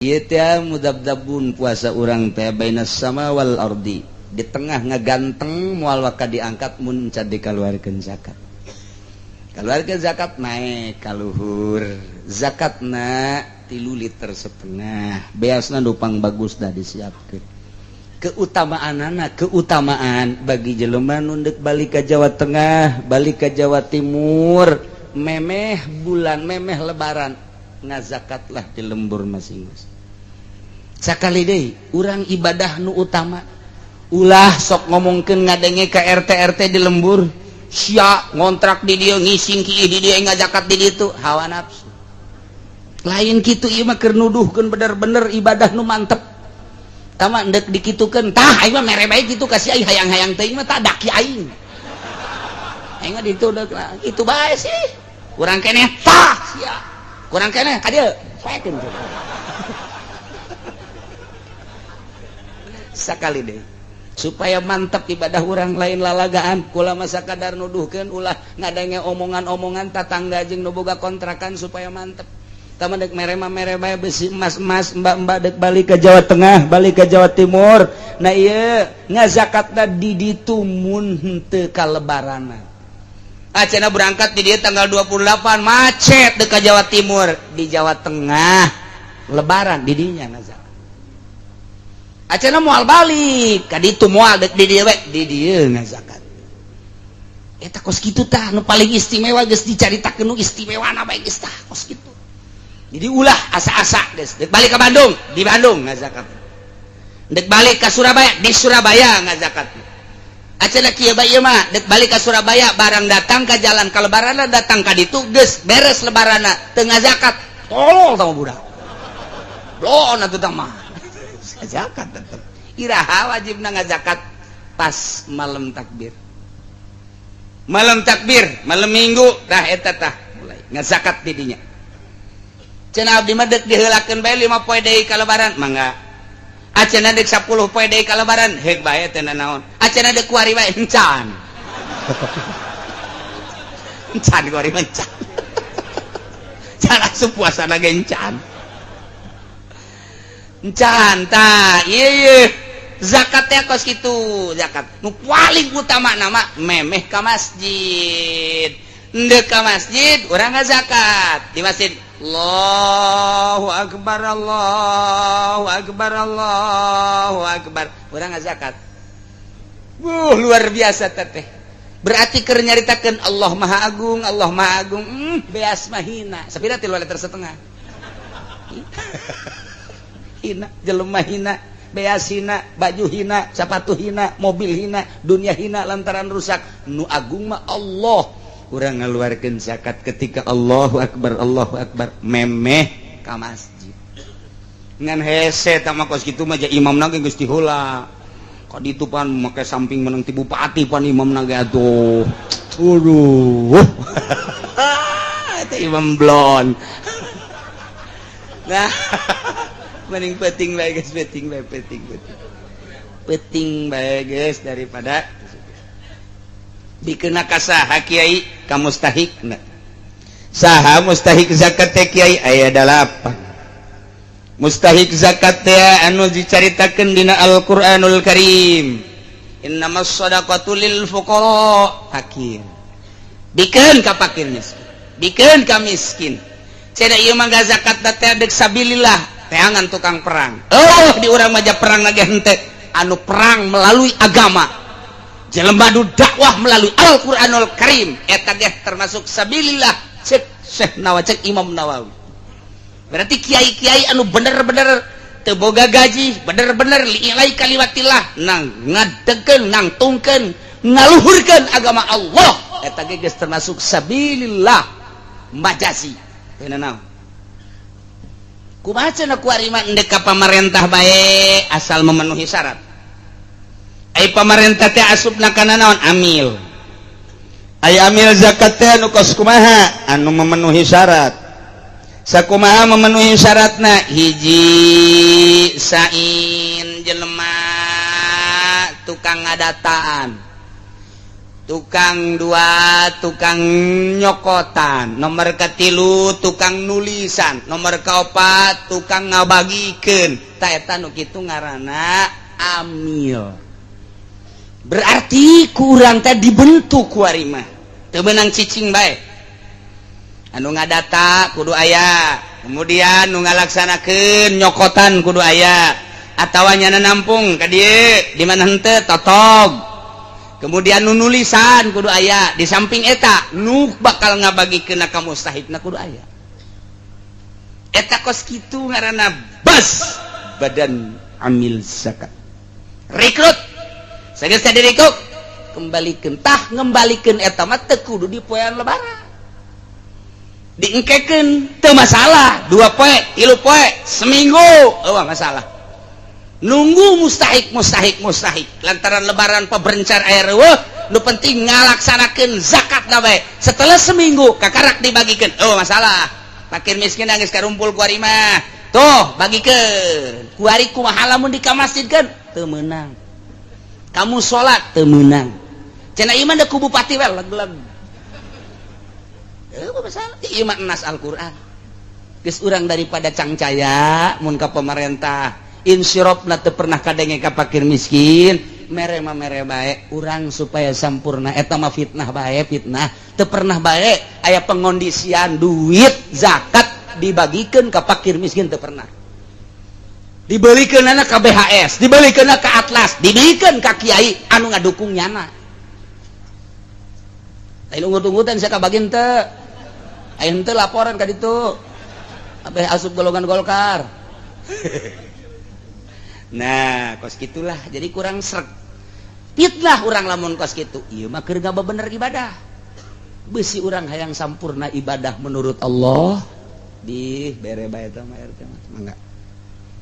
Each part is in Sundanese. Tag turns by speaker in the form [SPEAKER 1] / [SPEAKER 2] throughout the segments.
[SPEAKER 1] Ieu teh mudabdabun puasa urang teh bainas sama wal ardi, di tengah ngaganteng, moal waka diangkat mun can dikaluarkeun zakat. Kaluarkeun zakat naik ka luhur. Zakatna 3,5 liter. Beasna nu pang bagus dah disiapkeun. Keutamaan anak, keutamaan bagi jelema nu ndek balik ke Jawa Tengah, balik ke Jawa Timur, memeh bulan, memeh Lebaran, ngazakatlah di lembur masing-masing. Sakali deui, urang ibadah nu utama, ulah sok ngomongkeun ngadenge ke RT RT di lembur, sia ngontrak di dieu, ngising ki di dieu, ngazakat di ditu, hawa nafsu. Lain kitu, ieu mah keur nuduhkeun bener-bener ibadah nu mantep. Tama ndek dikitukeun tah, aing mah mere bae kitu kasih aing, hayang-hayang teuing mah tah daki aing. Aing mah ditu itu bae sih. Kurang keneh tah sia. Kurang keneh ka dieu, poekeun. Sakali deui, supaya mantap ibadah orang, lain lalagaan. Kula masa kadar nuduhkeun, ulah ngadenge omongan-omongan tatangga jeung nu boga kontrakan, supaya mantep. Tama dek mere mah mere bae, besi emas-emas, mbak-mbak dek balik ke Jawa Tengah, balik ke Jawa Timur. Nah, ieu ngazakatna di ditu mun henteu kalebaranan. Acana berangkat di dieu tanggal 28, macet dek ka Jawa Timur, di Jawa Tengah Lebaran, di dinya ngazakat. Acana moal balik ka ditu, moal, dek di dieu we, di dieu ngazakat. Eta kos kitu tah nu paling istimewa. Geus dicaritakeun nu istimewana bae geus tah kos kitu. Jadi ulah asa-asa, geus dek balik ke Bandung, di Bandung ngazakat. Dek balik ke Surabaya, di Surabaya ngazakat. Acana kieu bae ieu mah, dek balik ke Surabaya, barang datang ke jalan ka Lebaranna, datang ka ditu geus beres Lebaranna, teu ngazakat, tolol tah budak. Blon atuh tah mah. Zakat tetep. Iraha wajibna ngazakat? Pas malam takbir. Malam takbir, malam Minggu tah, eta tah mulai ngazakat di dinya. Cenah abdi mah deuk diheulakeun bae 5 poe deui ka Lebaran, mangga. Acenah deuk 10 poe deui ka Lebaran, heuk bae, teu naon. Acenah deuk kuari bae, encan. Encan kuari mah encan. Can asup puasa ge encan. Encan tah, ieu ieu zakat teh kos kitu, zakat. Nu paling utama nama memeh ka masjid. Ndek ka masjid, urang ngazakat di masjid. Allahu akbar, Allahu akbar, Allahu akbar. Urang ngazakat. Wuh, luar biasa teteh. Berarti keur nyaritakeun Allah Maha Agung, Allah Maha Agung. Beas mah hina. Sapira 3,5 liter. Hina, jelema hina, beas hina, baju hina, sepatu hina, mobil hina, dunia hina lantaran rusak. Nu agung mah Allah. Urang ngaluarkeun zakat ketika Allahu akbar, Allahu akbar, memeh ka masjid. Ngan hese tah mah kos kitu mah, ja imamna ge geus diheula. Ka ditu pan make samping menang ti bupati pan imamna ge atuh. Aduh. Eta imam blon. Nah, mending penting bae guys, penting bae, penting penting. Penting bae guys, daripada dikena ka saha, Kiai? Ka mustahik. Saha mustahik zakat teh, Kiai? Aya dalapan mustahik zakat teh anu dicaritakeun dina Al-Qur'anul Karim. Innamas shadaqatu lil fuqara, fakir. Bikeun ka fakir miskin, bikeun ka miskin. Cenah ieu mah zakat teh deuk sabilillah, teangan tukang perang. Oh, di urang mah perang lagi henteu, anu perang melalui agama, jelema nu dakwah melalui Al-Qur'anul Karim, eta ge termasuk sabilillah, cek Syekh Nawawi, cek Imam Nawawi. Berarti kiai-kiai anu bener-bener teu boga gaji, bener-bener li'ilai kalimatillah, nang ngadegkeun, nangtungkeun, ngaluhurkeun agama Allah, eta ge geus termasuk sabilillah majazi. Teu naon. Kumaha cenah kuari mah, endek ka pamarentah bae asal memenuhi syarat. Ai pamarentah teh asupna kana naon? Amil. Ai amil zakat teh anu kos kumaha? Anu memenuhi syarat. Sakumaha memenuhi syaratna? Hiji, sain jelema tukang ngadataan. Tukang dua tukang nyokotan, nomor katilu tukang nulisan, nomor kaopat tukang ngabagikeun. Ta eta nu kitu ngaranna amil. Berarti kurang teh dibentuk kuari mah. Teu meunang cicing bae. Anu ngadata kudu aya, kemudian nu ngalaksanakeun nyokotan kudu aya, atawa nyana nampung ka dieu di mana henteu totog. Kemudian nu nulisan kudu aya, di samping eta nu bakal ngabagikeun ka mustahikna kudu aya. Eta kos kitu ngaranna bas badan amil zakat. Rekrut. Sageus teh direkrut, kembalikeun. Tah ngembalikeun eta mah teu kudu di poean lebaran. Diengkekeun teu masalah, 2 poe, 3 poe, seminggu eueuh masalah. Nunggu mustahik mustahik mustahik lantaran lebaran peberencar air eueuh, nu penting ngalaksanakeun zakat na bae. Setelah seminggu kakarak dibagikeun, oh masalah. Fakir miskin geus karumpul ku ari mah. Tuh bagikeun. Ku ari kumaha lamun di ka masjidkeun? Teu meunang. Kamu salat teu meunang. Cenah ieu mah da ku bupati we leg-leg. Eueuh masalah. Ieu mah nas Al-Qur'an. Geus urang daripada cangcaya mun ka pemerintah insirofna teu pernah kadenge ka fakir miskin, mere mah mere bae urang supaya sampurna eta mah fitnah bae, fitnah teu pernah bae aya pengondisian duit zakat dibagikeun ka fakir miskin, teu pernah dibelikeun ka BHS, dibelikeun ka Atlas, dibelikeun ka kiai anu ngadukung nyana. Lain ungut-ungutan sia kabagin teu, aya henteu laporan ka ditu abeh asup golongan Golkar. Nah, kos gitulah, jadi kurang sreg. Fitnah urang lamun kos kitu. Ieu mah keur bener ibadah. Besi urang hayang sampurna ibadah menurut Allah di bere bae eta mah RT mah. Mangga.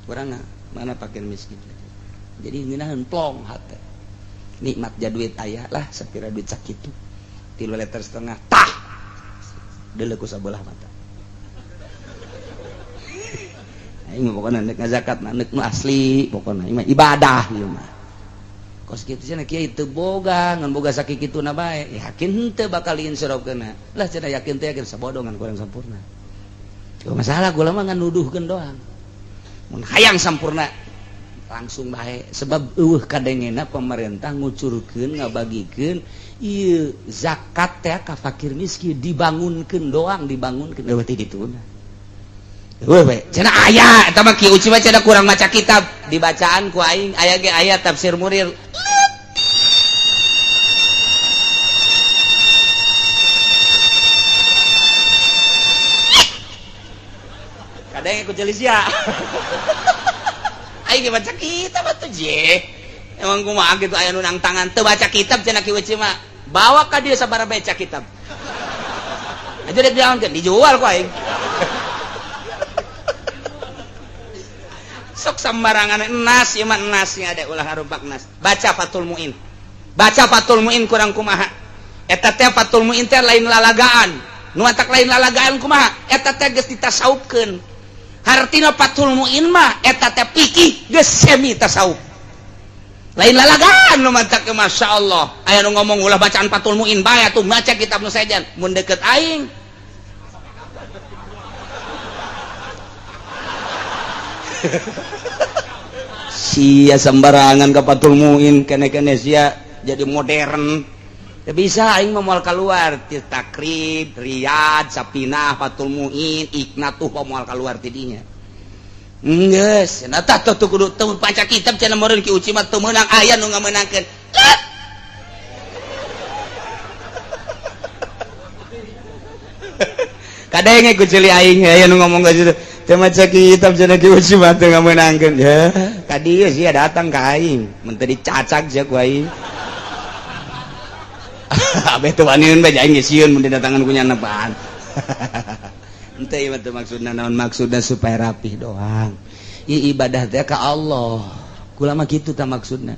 [SPEAKER 1] Urang mana fakir miskin. Jadi ngeunaheun plong hate. Nikmat ja duit aya lah sapira duit sakitu. 3,5 liter tah. Deuleu ku sabelah mata. Aing mah pokona nek ngazakat mah nek nu asli pokona ieu mah ibadah ieu mah. Kos kitu cenah kiai teu boga ngan boga sakikituna bae, yakin henteu bakal diinsyarofkeunna. Lah cenah yakin teh yakin sabodongan kurang sampurna. Cuma masalah gula mah ngan nuduhkeun doang. Mun hayang sampurna langsung bae sebab eueuh kadengena pemerintah ngucurkeun ngabagikeun ieu zakat teh ka fakir miskin dibangunkeun doang dibangunkeun eueuh teh dituna. Weh, cenah aya eta mah Ki Uci mah cenah kurang maca kitab, dibacaan ku aing aya ge aya tafsir Munir. Kadang ikut jelis ya. Aing ge baca kitab atuh je. Emang kumaha kitu aya nu nang tangan teu baca kitab cenah Ki Uci mah. Bawa ka dieu sabaraha baca kitab. Aja dek diaonkeun dijual ku aing. Sok sembarangan enas ieu mah enasnya ada ulah harubak nas. Baca Fathul Muin. Baca Fathul Muin kurang kumaha. Eta teh Fathul Muin teh lain lalagaan. Nu matak lain lalagaan kumaha? Eta teh geus ditasaupkeun. Hartina Fathul Muin mah eta teh fikih geus semi tasawuf. Lain lalagaan nu matak ke masyaallah. Aya nu ngomong ulah bacaan Fathul Muin bae atuh maca kitab nu sejen. Mun deket aing sia sembarangan ke Fathul Muin kene-kene sia jadi modern. Ya bisa aing mah moal keluar ti Takrib, Riyad, Sapinah, Fathul Muin, Iknatuh moal keluar ti dinya. Geus, cenah tah tuh kudu teu baca kitab cenah meureun Ki Uci mah teu meunang aya nu ngamenangkeun. Kadenge ku ceuli aing aya nu ngomong ka situ. Teu maca kitab cenah Ki Uci mah teu ngamenangkeun. Ya, ka dieu sia datang ka aing, mun teu dicacag sia ku aing. Abeh teu waniun bae aing geus sieun mun didatangan ku nyana apaan. Henteu ieu mah teu maksudna naon, maksudna supaya rapih doang. Ieu ibadah teh ka Allah. Kula mah kitu tah maksudna.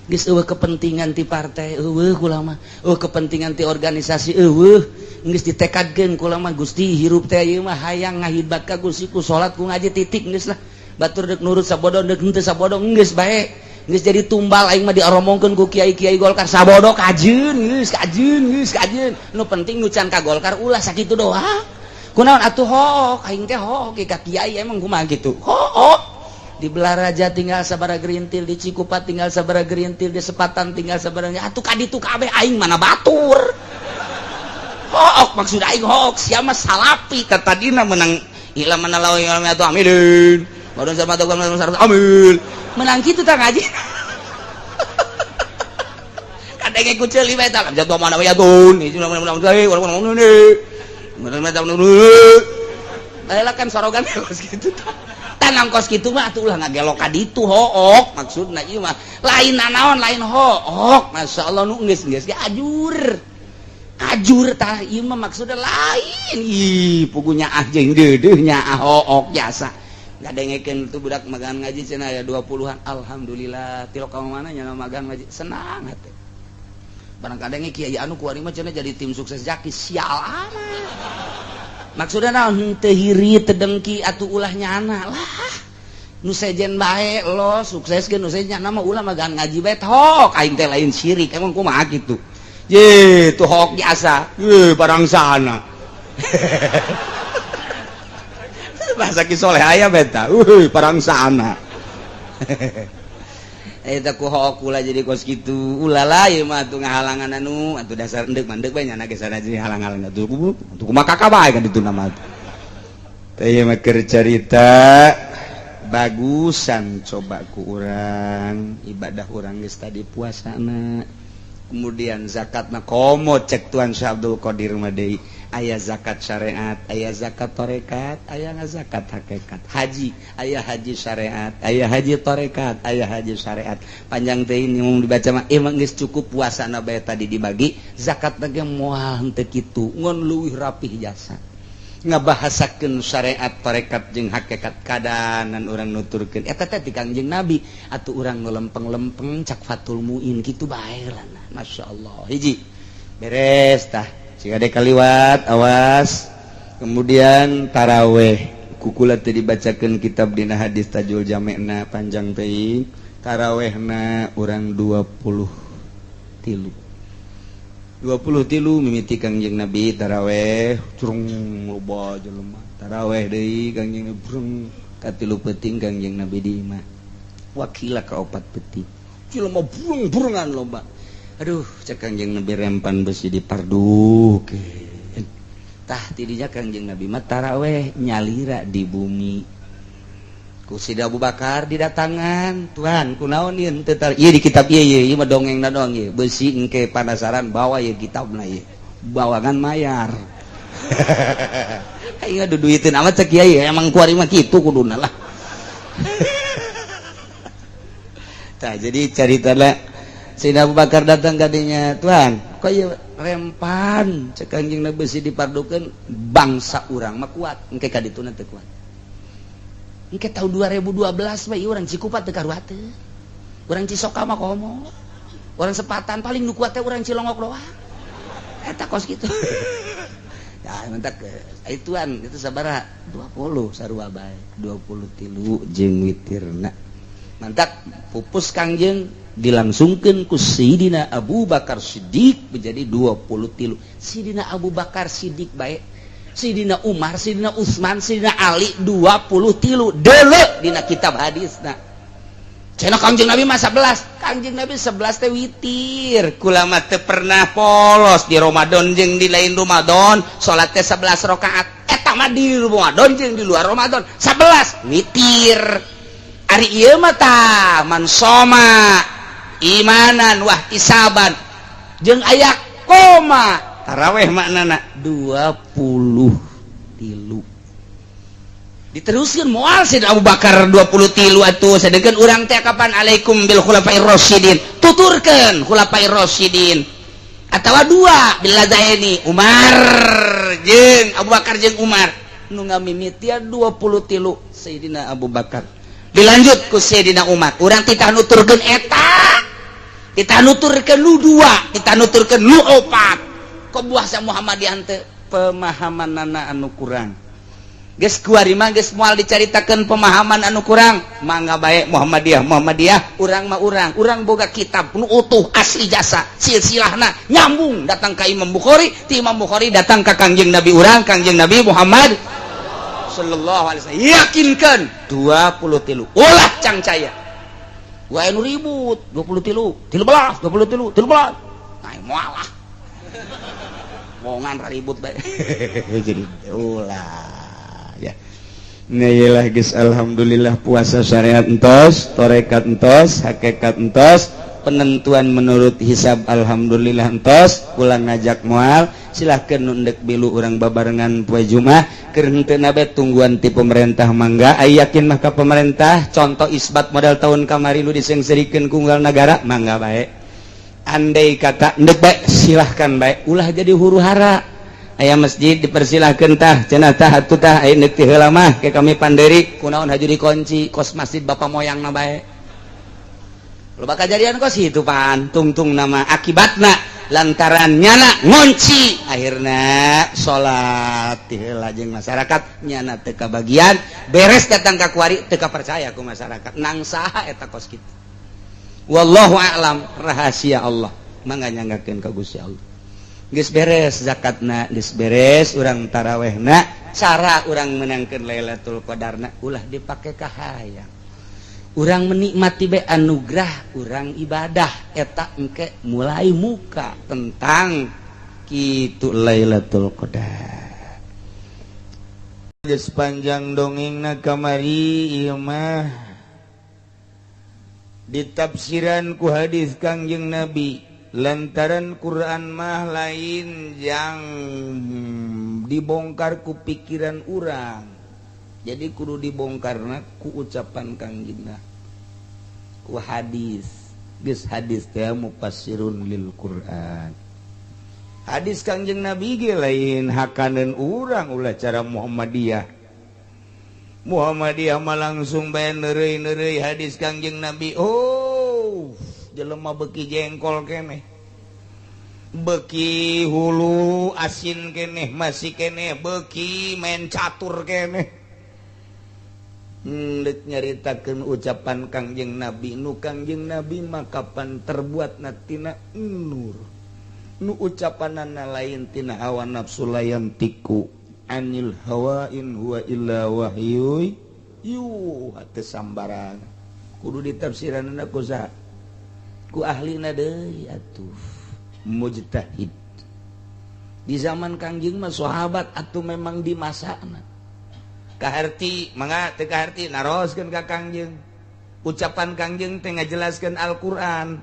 [SPEAKER 1] Geus eueuh kepentingan ti partai eueuh kula mah, eueuh kepentingan ti organisasi eueuh. Geus ditekadkeun kula mah Gusti hirup teh ieu mah hayang ngahidmat ka Gusti ku salat ku ngaji titik geus lah. Batur deuk nurut sabodo deuk henteu sabodo geus bae. Geus jadi tumbal aing mah dioromongkeun ku kiai-kiai Golkar sabodo kajeun geus kajeun geus kajeun. Nu penting nu can ka Golkar ulah sakitu doang. Kunaon atuh hook aing teh hook ka kiai emang kumaha kitu. Hook. Di Balaraja tinggal sabara gerintil, di Cikupa tinggal sabara gerintil, di Sepatan tinggal sabara atuh ka ditu kabeh aing mana batur. Hook maksud aing hook sia mah salapi katadina menang ila mana lawan atuh aminin. Baru sama tuh amin. Menang kitu tah ngaji. Kadenge ku ceuli bae tah jatuh mana ya tun. Bae kan sorogan kos kitu tah. Tanang kos kitu mah atuh ulah ngagelok ka ditu hook maksudna ieu mah lain nanaon lain hook. Masyaallah nu geus geus ge ajur. Ajur tah ieu mah maksudna lain. Ih pugunya ah jeung deudeuh nya hook jasa. Ngadengekeun tuh budak magang ngaji cenah aya 20-an. Alhamdulillah tilok ka mana nya magang ngaji senang hate. Barang kadenge kiai anu kuari mah cenah jadi tim sukses Jaki sial amat. Maksudna naon teu hiri teu dengki atuh ulah nyana lah. Nu sejen bae lo sukseskeun nu sejen mah ulah magang ngaji bae tok aing teh lain syirik emang kumaha kitu. Ye tuh hook jasa. Ye barang sana. Bahasa Ki Soleh aya beta. Uhuy parang sana. Eta ku hook ulah jadi kos kitu. Ulah lah ieu mah atuh ngahalangan anu atuh dasar endek mandek bae nyana ge sanajan halang-halang atuh atuh kumaha kakak bae kan ditu nama teh. Teh ieu mah keur carita bagusan coba ku urang ibadah urang geus tadi puasana. Kemudian zakatna komo cek Tuan Syekh Abdul Qadir mah deui. Aya zakat syariat, aya zakat tarekat, aya zakat hakikat. Haji, aya haji syariat, aya haji tarekat, aya haji syariat. Panjang teh ini mau dibaca mah emang geus cukup puasana bae tadi dibagi, zakat ge moal henteu kitu, ngon leuwih rapih jasa. Ngabahasakeun syariat, tarekat jeung hakikat kadanan urang nuturkeun. Eta teh ti Kangjeng Nabi, atuh urang nu lempeng-lempeng cak Fatul Muin kitu bae lah. Masyaallah. Hiji. Beres tah. Jika ada kaliwat awas. Kemudian taraweh kukula teu dibacakeun kitab dina hadis Tajul Jamena panjang teuing. Tarawehna urang 20 tilu. 20 tilu mimiti Kangjeng Nabi taraweh curung loba jelema. Taraweh deui Kangjeng Nabi brung katilu peuting Kangjeng Nabi di imah. Wakila ka opat peuting. Jelema burung-burungan loba. Aduh, cek Kangjeng Nabi rempan besi dipardukeun. Tah tidinya Kangjeng Nabi mah taraweh nyalira di bumi. Ku Sida Abu Bakar didatangan, "Tuhan, kunaon ieu teu tar ieu di kitab ieu ieu ieu mah dongengna doang ieu. Besi engke panasaran bawa ieu kitabna ieu. Bawangan mayar." Aing duduiteun amat cek kiai, emang kuari mah kitu kuduna lah. Tah jadi caritana Sayyidina Abu Bakar datang kadinya, "Tuhan, kok ieu rempan cek Kangjeng Nabi besi dipardukeun bangsa urang mah kuat, engke ka dituna teu kuat." Engke tahun 2012 mah ieu urang Cikupa teu karuateun. Urang Cisoka mah komo. Urang Sepatan paling nu kuat teh urang Cilongok doang. Eta kos kitu. Ya mentak ituan itu sabaraha 20 sarua bae, 23 jeung witirna. Mantak pupus Kangjeng dilangsungkan ku Sidina Abu Bakar Siddiq menjadi 23. Sidina Abu Bakar Siddiq baik, Sidina Umar, Sidina Utsman, Sidina Ali 23 deuleu dina kitab hadisna. Cenah Kangjeng Nabi mah 11. Kangjeng Nabi 11 teh witir. Kula mah teu pernah polos di Ramadan jeung di lain Ramadan, salat teh 11 rakaat. Eta mah di Ramadan jeung di luar Ramadan 11 witir. Ari ieu mah tah man soma imanan wah isaban jeung aya koma taraweh maknana 23 diteruskeun moal Sayyidina Abu Bakar 23 atuh sedengkeun urang teh kapan alaikum bil khulafair rasyidin tuturkeun khulafair rasyidin atawa dua bil ladaini Umar jeung Abu Bakar jeung Umar nu ngamimitian 23 Sayyidina Abu Bakar dilanjut ku Sayyidina Umar. Urang titah nuturkeun eta, titah nuturkeun nu dua, titah nuturkeun nu opat. Kok buah sa Muhammadiyah teh pemahamanana anu kurang. Geus kuari mah geus moal dicaritakeun pemahaman anu kurang. Mangga bae Muhammadiyah Muhammadiyah, urang mah urang. Urang boga kitab nu utuh asli jasa silsilahna nyambung datang ka Imam Bukhari, ti Imam Bukhari datang ka Kangjeng Nabi urang, Kangjeng Nabi Muhammad sallallahu alaihi wasallam. Yakinkan 23 ulah cangcaya. Wae nu ribut 23, 13, 23, 13. Nah, moal lah. Wongan ribut bae. Jadi ulah ya. Nah, geus alhamdulillah puasa syariat entos, torekat entos, hakikat entos, penentuan menurut hisab alhamdulillah entos, pulang ngajak moal, silahkan nu ndek bilu urang babarengan poe Jumat, keur henteu bae tungguan ti pemerintah mangga, aya yakin mah ka pemerintah, contoh isbat model tahun kamari nu disengserikeun ku unggal nagara, mangga bae. Andai kata ndek bae silahkan bae, ulah jadi huru hara. Aya masjid dipersilahkan tah cenah tah atuh tah aya neuk ti heula mah ke kami panderi kunaon haju dikunci kos masjid bapak moyang na bae. Loba kajadian kos itu pan tungtung nama akibatna lantaran nyana ngunci akhirna salat ti heula jeung masyarakat nyana teu kabagian beres datang ka kuari teu kapercaya ku masyarakat nang saha eta kos kitu. Wallahu a'lam, rahasia Allah mangga nyanggakeun ka Gusti Allah. Geus beres zakatna, geus beres urang tarawehna, cara urang menangkeun Lailatul Qadarna ulah dipake ka hayang. Urang menikmati bae anugerah urang ibadah eta engke mulai muka tentang kitu Lailatul Qadar.
[SPEAKER 2] Geus panjang dongengna kamari ieu mah ditafsiran ku hadis Kangjeng Nabi. Lantaran Quran mah lain yang dibongkar ku pikiran urang, jadi kudu dibongkarna ku ucapan Kangjengna, ku hadis. Geus hadis teh mufassirun lil Quran. Hadis Kangjeng Nabi ge lain hakaneun urang, ulah cara Muhammadiyah. Muhammadiyah mah langsung bae neureuy-neureuy hadis Kangjeng Nabi. Oh, jelema beki jengkol keneh, beki hulu asin keneh, masih keneh beki main catur keneh. Ndek nyaritakeun ucapan Kangjeng Nabi, nu Kangjeng Nabi mah kapan terbuatna tina nur, nu ucapanana lain tina hawa nafsu, layan tiku anil hawa in huwa illa wahyu yuha, teu sambarangan kudu ditafsiranna ku saha, ku ahlina deui atuh mujtahid. Di zaman Kangjeng mah sahabat atuh memang di masana kaharti, mangga teu kaharti naroskeun ka Kangjeng, ucapan Kangjeng teh ngajelaskeun Al-Qur'an.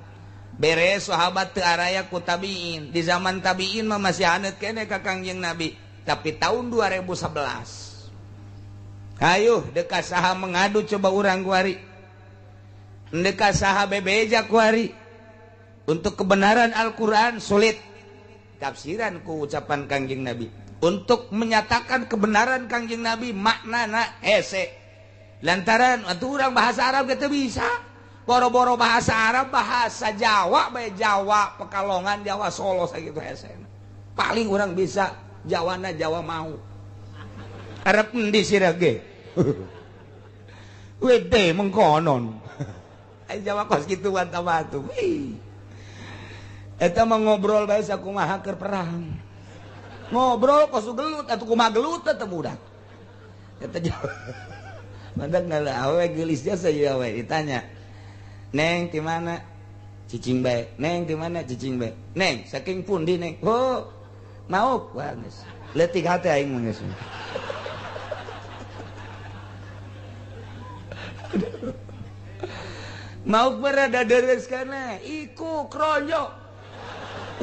[SPEAKER 2] Beres sahabat teu araya ku tabiin. Di zaman tabiin mah masih haneut keneh ka Kangjeng Nabi, tapi tahun 2011 hayuh deka saha mengadu coba urang kuari, deka saha bebeja kuari untuk kebenaran Al-Quran. Sulit tafsiran ku ucapan Kangjeng Nabi untuk menyatakan kebenaran Kangjeng Nabi maknana hese, lantaran atuh urang bahasa Arab kita bisa boro-boro bahasa Arab, bahasa Jawa bae, Jawa Pekalongan, Jawa Solo sakitu hese. Paling urang bisa Jawana Jawa mau Arab endi sira ge wede mengkonon. Ai Jawa kos kituan tambah atuh. Eta mah ngobrol bae sakumaha keur perang. Ngobrol kos gelut atuh, kumaha gelut teh budak. Eta Jawa. Mandak ngala awe geulis jasa ieu awe ditanya. Neng di mana? Cicing bae. Neng di mana? Cicing bae. Neng saking pundi neng? Oh, mauk. Wah geus. Leutik hate aing mah geus. Mau berada deres kana iku kronyo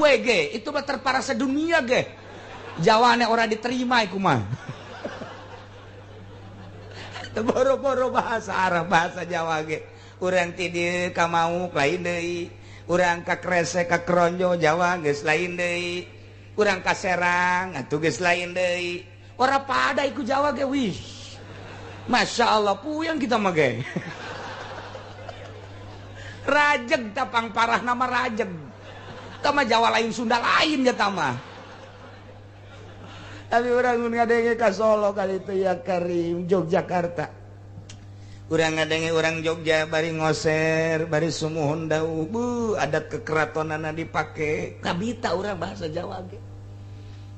[SPEAKER 2] WG itu mah terparah sedunia ge. Jawane ora diterima iku mah. Boro-boro bahasa Arab, bahasa Jawa ge. Urang ti dieu ka Mauk lain deui, urang ka Kresek ka Kronjo Jawa geus lain deui, urang ka Serang atuh geus lain deui. Ora pada iku Jawa ge wih. Masya Allah puyeng kita mah ge. Rajeg tapang parah nama rajeg. Tama Jawa lain Sunda lain ya tama. Tapi urang mun ngadenge ka Solo kali itu ya Karim Yogyakarta. Urang ngadenge urang Jogja bari ngoser, bari sumuhun dawuh, bu adat kekeratonana dipake. Kabita urang bahasa Jawa ge.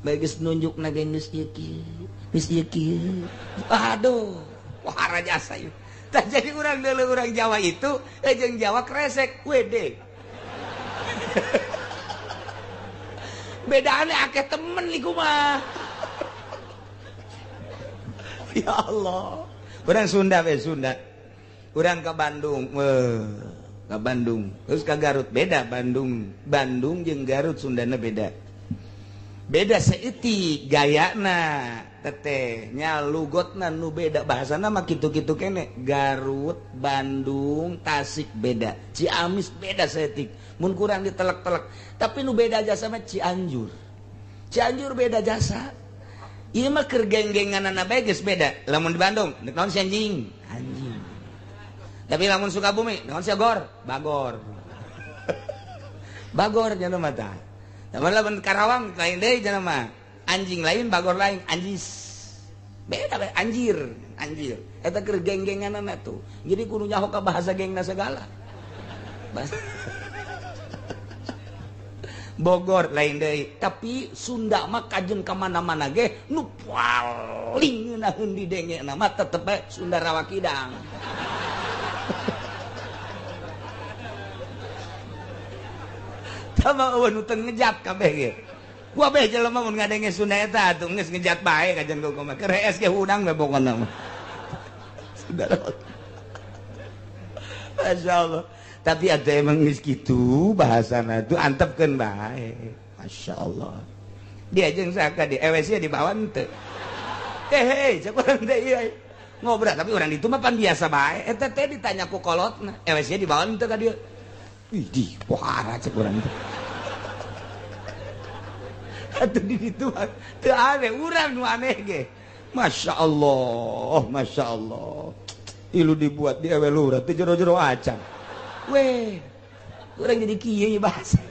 [SPEAKER 2] Bae geus nunjukna ge geus ieu kieu, geus ieu kieu. Aduh, wah jasa ieu. Tah jadi urang deuleu urang Jawa itu jeung Jawa kresek WD. Bedaan akeh temen liku mah. Ya Allah. Urang Sunda we Sunda. Urang ke Bandung, ke Bandung. Terus ke Garut beda Bandung. Bandung jeung Garut Sundana beda. Beda saeutik gayana teteh nya lugotna nu beda bahasana mah kitu-kitu kene. Garut, Bandung, Tasik beda. Ciamis beda saeutik. Mun kurang ditelek-telek. Tapi nu beda jasa mah Cianjur. Cianjur beda jasa. Ieu mah keur geng-genganana bae geus beda. Lamun di Bandung, deuk naon si anjing? Anjing. Tapi lamun Sukabumi, naon si agor? Bagor. Bagor nya mah tah. Lamun lamun Karawang lain deui nya mah. Anjing lain, bagor lain, anjis. Beda bae anjir, anjir. Eta keur geng-genganana tuh. Jadi kudu nyaho ka bahasa gengna segala. Bahasa Bogor lain deui, tapi Sunda mah kajen ka mana-mana ge nu paling ngeunaheun didenge mah tetep bae Sunda Rawa Kidang. Tama eueuh nu teu ngejat kabeh ge. Gua beh jelema mun ngadenge Sunda eta atuh geus ngejat bae kajen ku mah. Keur hees ge hudang we pokona mah. Sunda Rawa. Masyaallah. Tapi ada emang geus kitu bahasana tuh antepkeun bae. Masya Allah. Dia jeung saka di EWC dibawa henteu. Hei, cek urang teh ieu. Ngobrol tapi urang ditu mah pan biasa bae. Eta teh ditanya ku kolotna, EWC dibawa henteu ka dieu. Ih, di pohara cek urang teh. Atuh di ditu teu aneh urang nu aneh ge. Masya Allah, Masya Allah. Ilu dibuat di ewe lurah teh jero-jero acan. Weh, orang jadi kieu bahasa.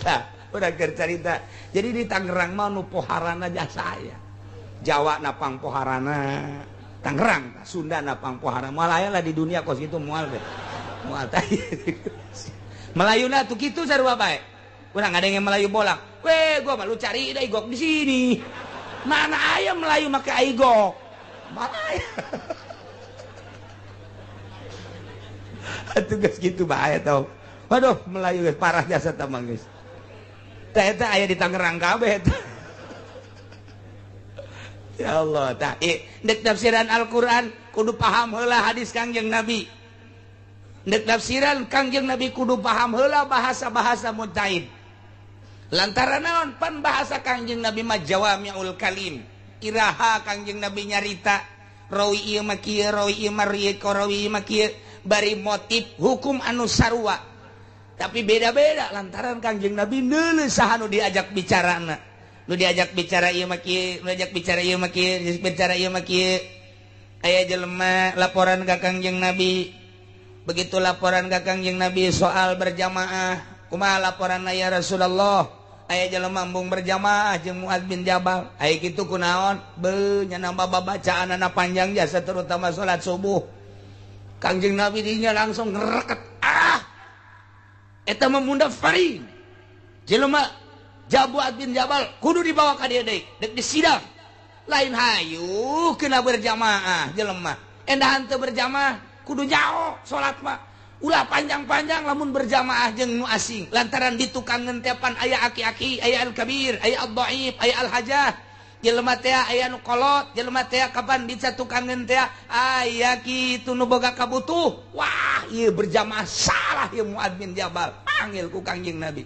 [SPEAKER 2] Tah, urang keur carita. Jadi di Tangerang mah nu poharana jasa aya. Jawa napang poharana, Tangerang, Sunda napang poharana. Moal aya lah di dunia kos kitu moal teh. Moal tah. Melayuna tuh kitu sarua bae. Urang ngadenge Melayu bolak. Weh, gua mah lu cari da igok di sini. Mana aya Melayu make aigok? Mana aya? Tugas gitu bahaya tau. Waduh, Melayu geus parah jasa tamang geus. Tah eta aya di Tangerang kabeh eta. Ya Allah, tah deuk tafsiran Al-Qur'an kudu paham heula hadis Kangjeng Nabi. Deuk tafsiran Kangjeng Nabi kudu paham heula bahasa-bahasa mujtahid. Lantaran naon pan bahasa Kangjeng Nabi mah jawami'ul kalim. Iraha Kangjeng Nabi nyarita rawi ieu mah kieu, rawi ieu mah rieu, rawi ieu mah kieu. Bari motif hukum anu sarua tapi beda-beda lantaran Kangjeng Nabi neuleuh saha nu diajak bicarana. Nu diajak bicara ieu mah kieu, nu diajak bicara ieu mah kieu, diajak bicara ieu mah kieu. Aya jelema laporan ka Kangjeng Nabi. Begitu laporan ka Kangjeng Nabi soal berjamaah, kumaha laporanna ya Rasulullah? Aya jelema embung berjamaah jeung Muadz bin Jabal. Aya kitu kunaon? Beuh nya nambah babacaanana panjang jasa terutama salat subuh. Kangjeng Nabi dinya langsung ngereket. Ah, eta mah mundafarin. Jelema Muadz bin Jabal kudu dibawa ka dieu deui, deuk disidang. Lain hayu kena berjamaah jelema. Endahan teu berjamaah kudu nyaho salat mah. Ulah panjang-panjang lamun berjamaah jeung nu asing. Lantaran di tukangeun teh pan aya aki-aki, aya al-kabir, aya al-dhaif, aya al-hajah. Jelema teh aya nu kolot, jelema teh kapan dicatukangeun teh aya kitu nu boga kabutuh. Wah, ieu berjamaah salah ieu Muadz bin Jabal. Panggil ku Kangjeng Nabi.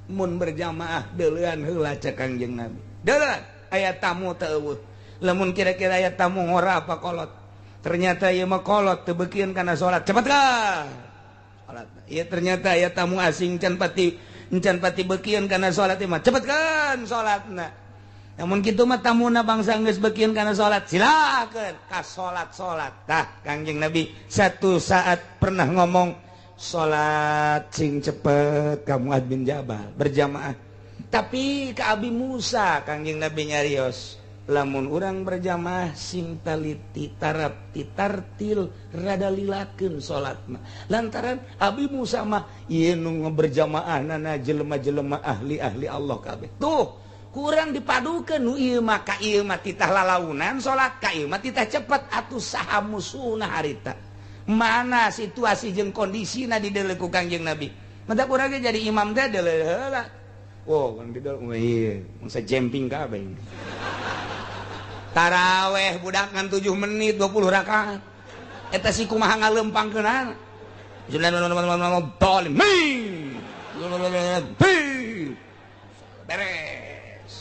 [SPEAKER 2] Mun berjamaah deuleuan heula cek Kangjeng Nabi. Deuleuan aya tamu teu eueuh. Lamun kira-kira aya tamu ngora apa kolot. Ternyata ieu mah kolot teu beukieun kana salat. Cepet ka. Salat. Ieu ternyata aya tamu asing can pati beukieun kana salat ieu mah. Cepet kan salatna. Namun kitu mah tamuna bangsa geus beukieun kana salat, silakeun ka salat-salat. Tah Kangjeng Nabi satu saat pernah ngomong salat sing cepet ka Muadz bin Jabal berjamaah. Tapi ka Abi Musa Kangjeng Nabi nyarios, lamun urang berjamaah sing taliti tarap titartil rada lilakeun salatna. Lantaran Abi Musa mah ieu nu berjamaah nana jelema-jelema ahli-ahli Allah kabeh. Tuh, kurang dipadukeun nu ieu mah ka ieu mah titah lalaunan salat, ka ieu mah titah cepet atuh saha musuhna harita. Mana situasi jeung kondisina dideuleu ku Kangjeng Nabi. Mentak urang ge jadi imam teh deuleu heula. Wow, kan di dalam, iya, masa jumping kabeh. Taraweh budak ngan 7 menit 20 rakaat. Eta si kumaha ngalempangkeunana. Beres.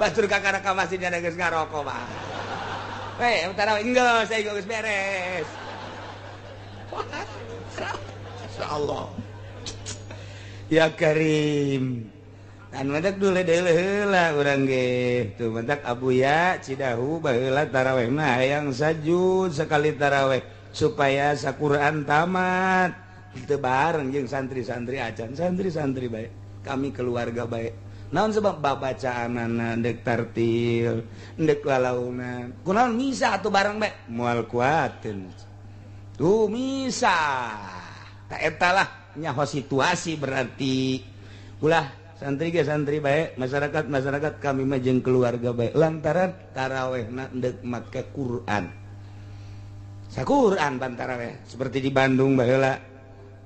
[SPEAKER 2] Batur kakara ka masjid ada geus ngarokok mah. Hei, taraweh enggeus, saya geus beres. Insyaallah. Ya Karim. Anu mantak dule deuleu heula urang ge. Tuh mantak Abuya Cidahu baheula taraweh mah hayang sajud sekali taraweh supaya saquran tamat. Teu bareng jeung santri-santri acan, santri-santri bae. Kami keluarga bae. Naon sebab babacaanana deuk tartil, deuk lalaunan. Kunaon misa atuh bareng bae? Moal kuateun. Tuh misa. Ta eta lah nyaho situasi berarti ulah santri ge santri bae, masyarakat masyarakat kami mah jeung keluarga bae lantaran tarawehna deuk make Quran. Saquran pan taraweh seperti di Bandung baheula.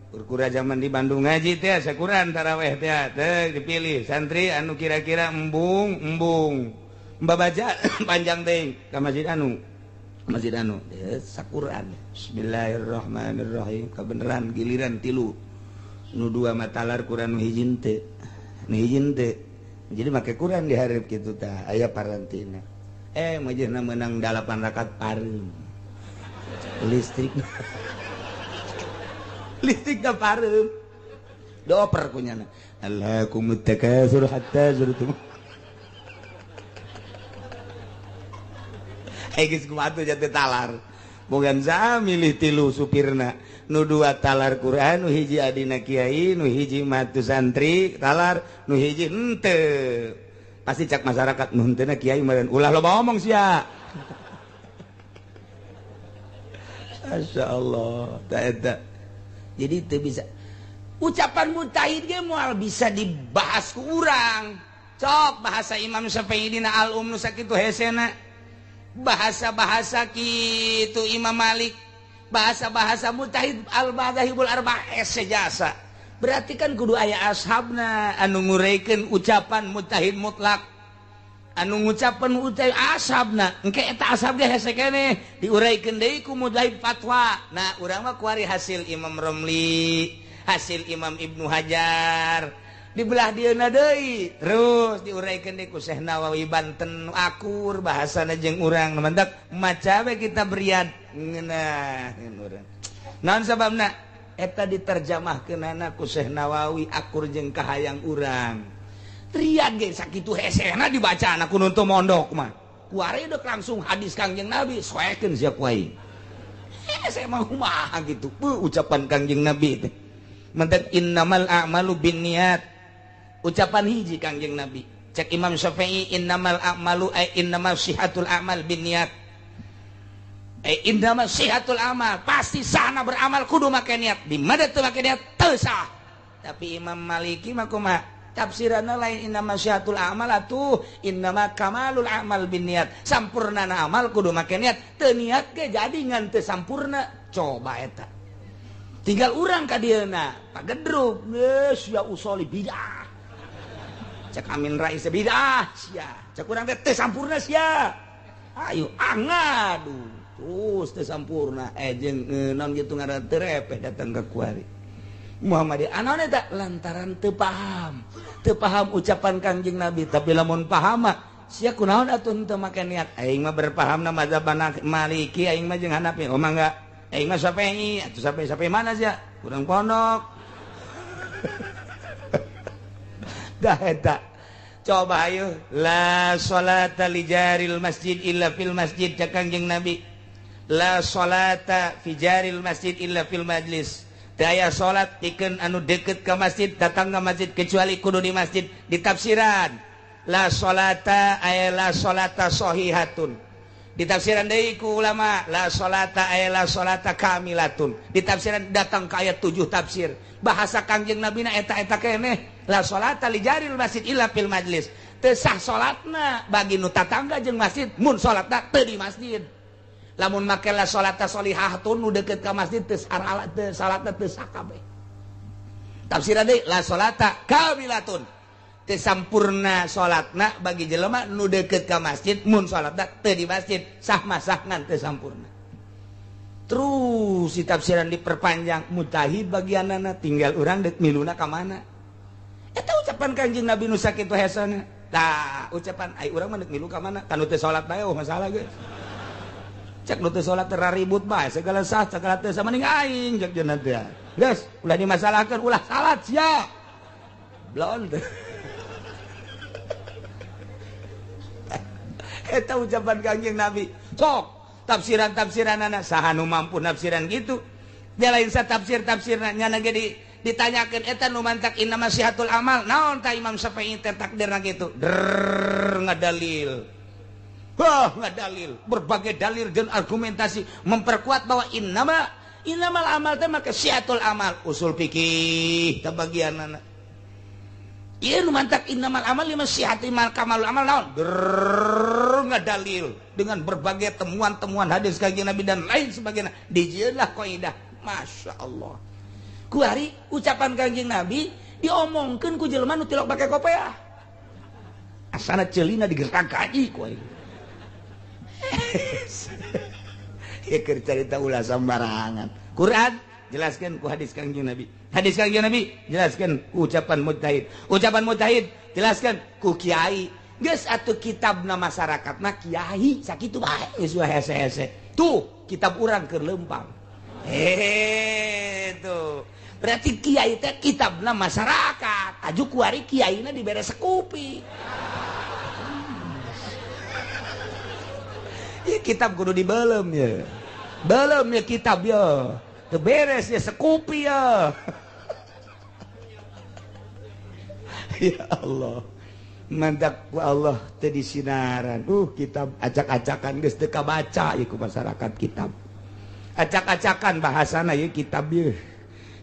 [SPEAKER 2] Urkura zaman di Bandung ngaji teh saquran taraweh teh teh dipilih santri anu kira-kira embung embung. Mbabaca panjang teh ka masjid anu. Masjid anu saquran. Bismillahirrahmanirrahim. Kabeneran giliran tilu. Nu dua matalar Quran nu hiji teu. Nu hiji teu. Jadi make Quran dihareup kitu tah aya parantina. Majehna meunang 8 rakaat pareum. Listrik. Listrik da pareum. Dioper kunyana. Alhaakumut takatsur hatta zurtum. Geus kumaha atuh jatuh talar. Bogan sa milih tilu supirna. Nu dua talar Quran, nu hiji adina kiai, nu hiji matu santri talar, nu hiji henteu. Pasti cak masyarakat nu henteuna kiai meureun ulah loba omong sia. Masyaallah, ta eta. Jadi teu bisa ucapan mujtahid ge moal bisa dibahas ku urang. Cok bahasa Imam Syafi'i dina al-um nu sakitu hesena. Bahasa-bahasa kitu Imam Malik, bahasa-bahasa mujtahid al-madzahibul arba'ah sejasa. Berarti kan kudu aya ashabna anu ngureikeun ucapan mujtahid mutlak. Anu ngucapan mujtahid ashabna, engke eta ashab ge hese keneh diureikeun deui ku mujtahid fatwa. Nah, urang mah kuari hasil Imam Romli, hasil Imam Ibnu Hajar. Dibelah dieuna deui terus diuraikan deui ku Syekh Nawawi Banten akur bahasana jeung urang mantak maca we kita berian ngeunaheun urang naon sababna eta diterjemahkeunana ku Syekh Nawawi akur jeung kahayang urang Riyad ge sakitu hesena dibacana ku nu teu mondok mah kuari deuk langsung hadis Kangjeng Nabi soekeun sia ku aing hese mah kumaha kitu ucapan Kangjeng Nabi teh mantak innamal a'malu binniyat. Ucapan hiji Kangjeng Nabi cek Imam Syafi'i innamal a'malu ay innamal sihatul a'mal binniyat ay innamal sihatul amal pasti sahna beramal kudu make niat di mana teu make niat teu sah. Tapi Imam Maliki mah kumaha tafsiranna lain innamal sihatul amal atuh innama kamalul amal binniyat sampurnana amal kudu make niat teu niat ge jadi ngan teu sampurna. Coba eta tinggal urang ka dieuna pagedruk geus ya usoli bidah cek Amin Rais bidah sia cek urang teh teu sampurna sia ayo angadu terus teu sampurna jeung naon kitu ngaran teu repeh datang ka kuari Muhammadiyah anaon eta lantaran teu paham ucapan Kangjeng Nabi. Tapi lamun paham mah sia kunaon atuh henteu make niat aing mah berpahamna mazhab Maliki aing mah jeung Hanafi oh mangga aing mah Syafi'i atuh sampai mana sia urang pondok. Dah eta coba ayo la salata li jaril masjid illa fil masjid cek Kangjeng Nabi la salata fi jaril masjid illa fil majlis
[SPEAKER 1] Teu aya salat pikeun anu deket ka masjid datang ka masjid kecuali kudu di masjid. Ditafsiran la salata ay la salata sahihatun. Ditafsiran deui ku ulama la salata ay la salata kamilatun. Ditafsiran datang ka ayat 7 tafsir. Bahasa Kangjeng Nabi na eta-eta keneh la salata li jaril masjid illa fil majlis. Teu sah salatna bagi nu tatangga jeung masjid mun salatna teu di masjid. Lamun make la salata sholihatun nu deukeut ka masjid teu teu salatna teu sah kabeh. Tafsiran deui la salata kamilatun. Teu sampurna salatna bagi jelema nu deukeut ka masjid mun salatna teu di masjid sah masah ngan teu sampurna. Terus si tafsiran diperpanjang mujtahid bagianana tinggal urang deuk miluna ka mana. Eta ucapan Kanjeng Nabi nu sakitu hesana. Tah ucapan ai urang mah deuk milu ka mana kan nu teu salat bae oh masalah geus. Cek nu teu salat teh ribut bae segala sah segala teu sama ning aing cek jeung teh. Geus ulah dimasalahkeun ulah salat sia. Blon. Eta ucapan Kangjeng Nabi. Sok tafsiran-tafsiranana saha nu mampu nafsiran gitu. Dia lain sa tafsir-tafsirna nyana ge ditanyakeun eta nu mantak inna masihatul amal naon ta Imam Syafi'i teh takdirna kitu. Drrrr ngadalil. Wah, ngadalil berbagai dalil dan argumentasi memperkuat bahwa innamal amal teh maka sihatul amal usul fikih teh bagianana. Ieu nu mantak innamal amal lima sihati mal kamalul amal naon? Drrrr ngadalil dengan berbagai temuan-temuan hadis Kanjeng Nabi dan lain sebagainya. Dijieunlah kaidah. Masya Allah. Kuari ucapan Kanjeng Nabi diomongkeun ku jelema nu tilok pake kopeah. Asana ceulina digertak gaji ku aing. Ya keur carita ulah sambarangan. Quran jelaskan ku hadis Kangjeng Nabi. Hadis Kangjeng Nabi jelaskan ku ucapan mujtahid. Ucapan mujtahid jelaskan ku kiai. Geus atuh kitabna masyarakatna kiai sakitu bae geus hese-hese. Tuh kitab urang keur leumpang. Tuh. Berarti kiai teh kitabna masyarakat. Aju kuari kiaina dibere sekupi. Ya kitab kudu dibelem ya. Belem ya kitab ya. Teu beres ya sekupi ya. Ya Allah. Mantak ku Allah teu disinaran. Kitab acak-acakan geus teu kabaca ieu ku masyarakat kitab. Acak-acakan bahasana ieu kitab ieu.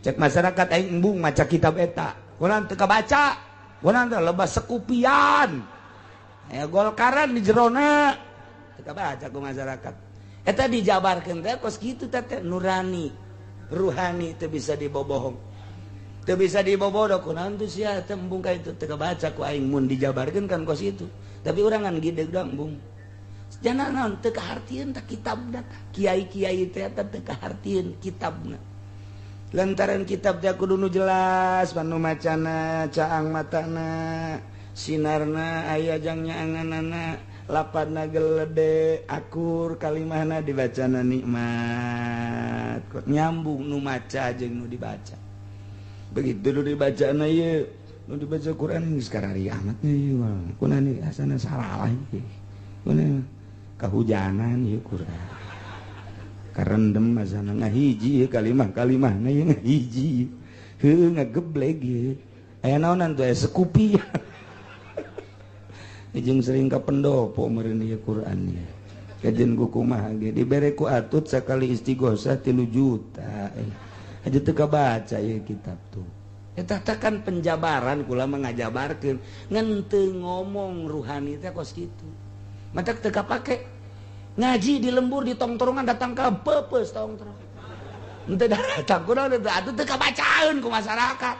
[SPEAKER 1] Cek masyarakat aing embung maca kitab eta. Kunaon teu kabaca? Kunaon teh lebah sekupian. Aya golkaran di jerona. Teu kabaca ku masyarakat. Eta dijabarkeun teh kos kitu teh nurani, ruhani teu bisa dibobohong. Teu bisa dibobodo kunaon teh sia teh embung ka itu teu kabaca ku aing mun dijabarkeun kan kos itu. Tapi urang ngan gideg doang embung. Jangan naon teu kahartieun teh kitabna. Kiai-kiai teh eta teu kahartieun kitabna. Lantaran kitab teh kudu nu jelas panu macana, caang matana, sinarna aya jang nyaanganana, lapadna gelede, akur kalimahna dibacana nikmat. Nyambung nu maca jeung nu dibaca. Begitu nu dibacana ieu, nu dibaca Quran geus karari amat ieu mah. Kunaon asana salah ieu. Kunaon kahujanan ieu Quran. Karendem asana ngahiji ieu kalimah-kalimahna ieu ngahiji. Heuh ngagebleg ieu. Aya naonan tuh aya sekupi. Jeung sering ka pendopo meureun ieu Quran ieu. Kajen ku kumaha ge dibere ku atut sakali istighosah 3 juta. Aja teu kabaca ieu kitab tuh. Eta teh kan penjabaran kula mah ngajabarkeun ngan teu ngomong ruhani teh kos kitu. Matak teu kapake. Ngaji di lembur di tongtrongan datang ka peupeus tongtrong. Henteu datang kunaon teu atuh teu kabacaeun ku masyarakat.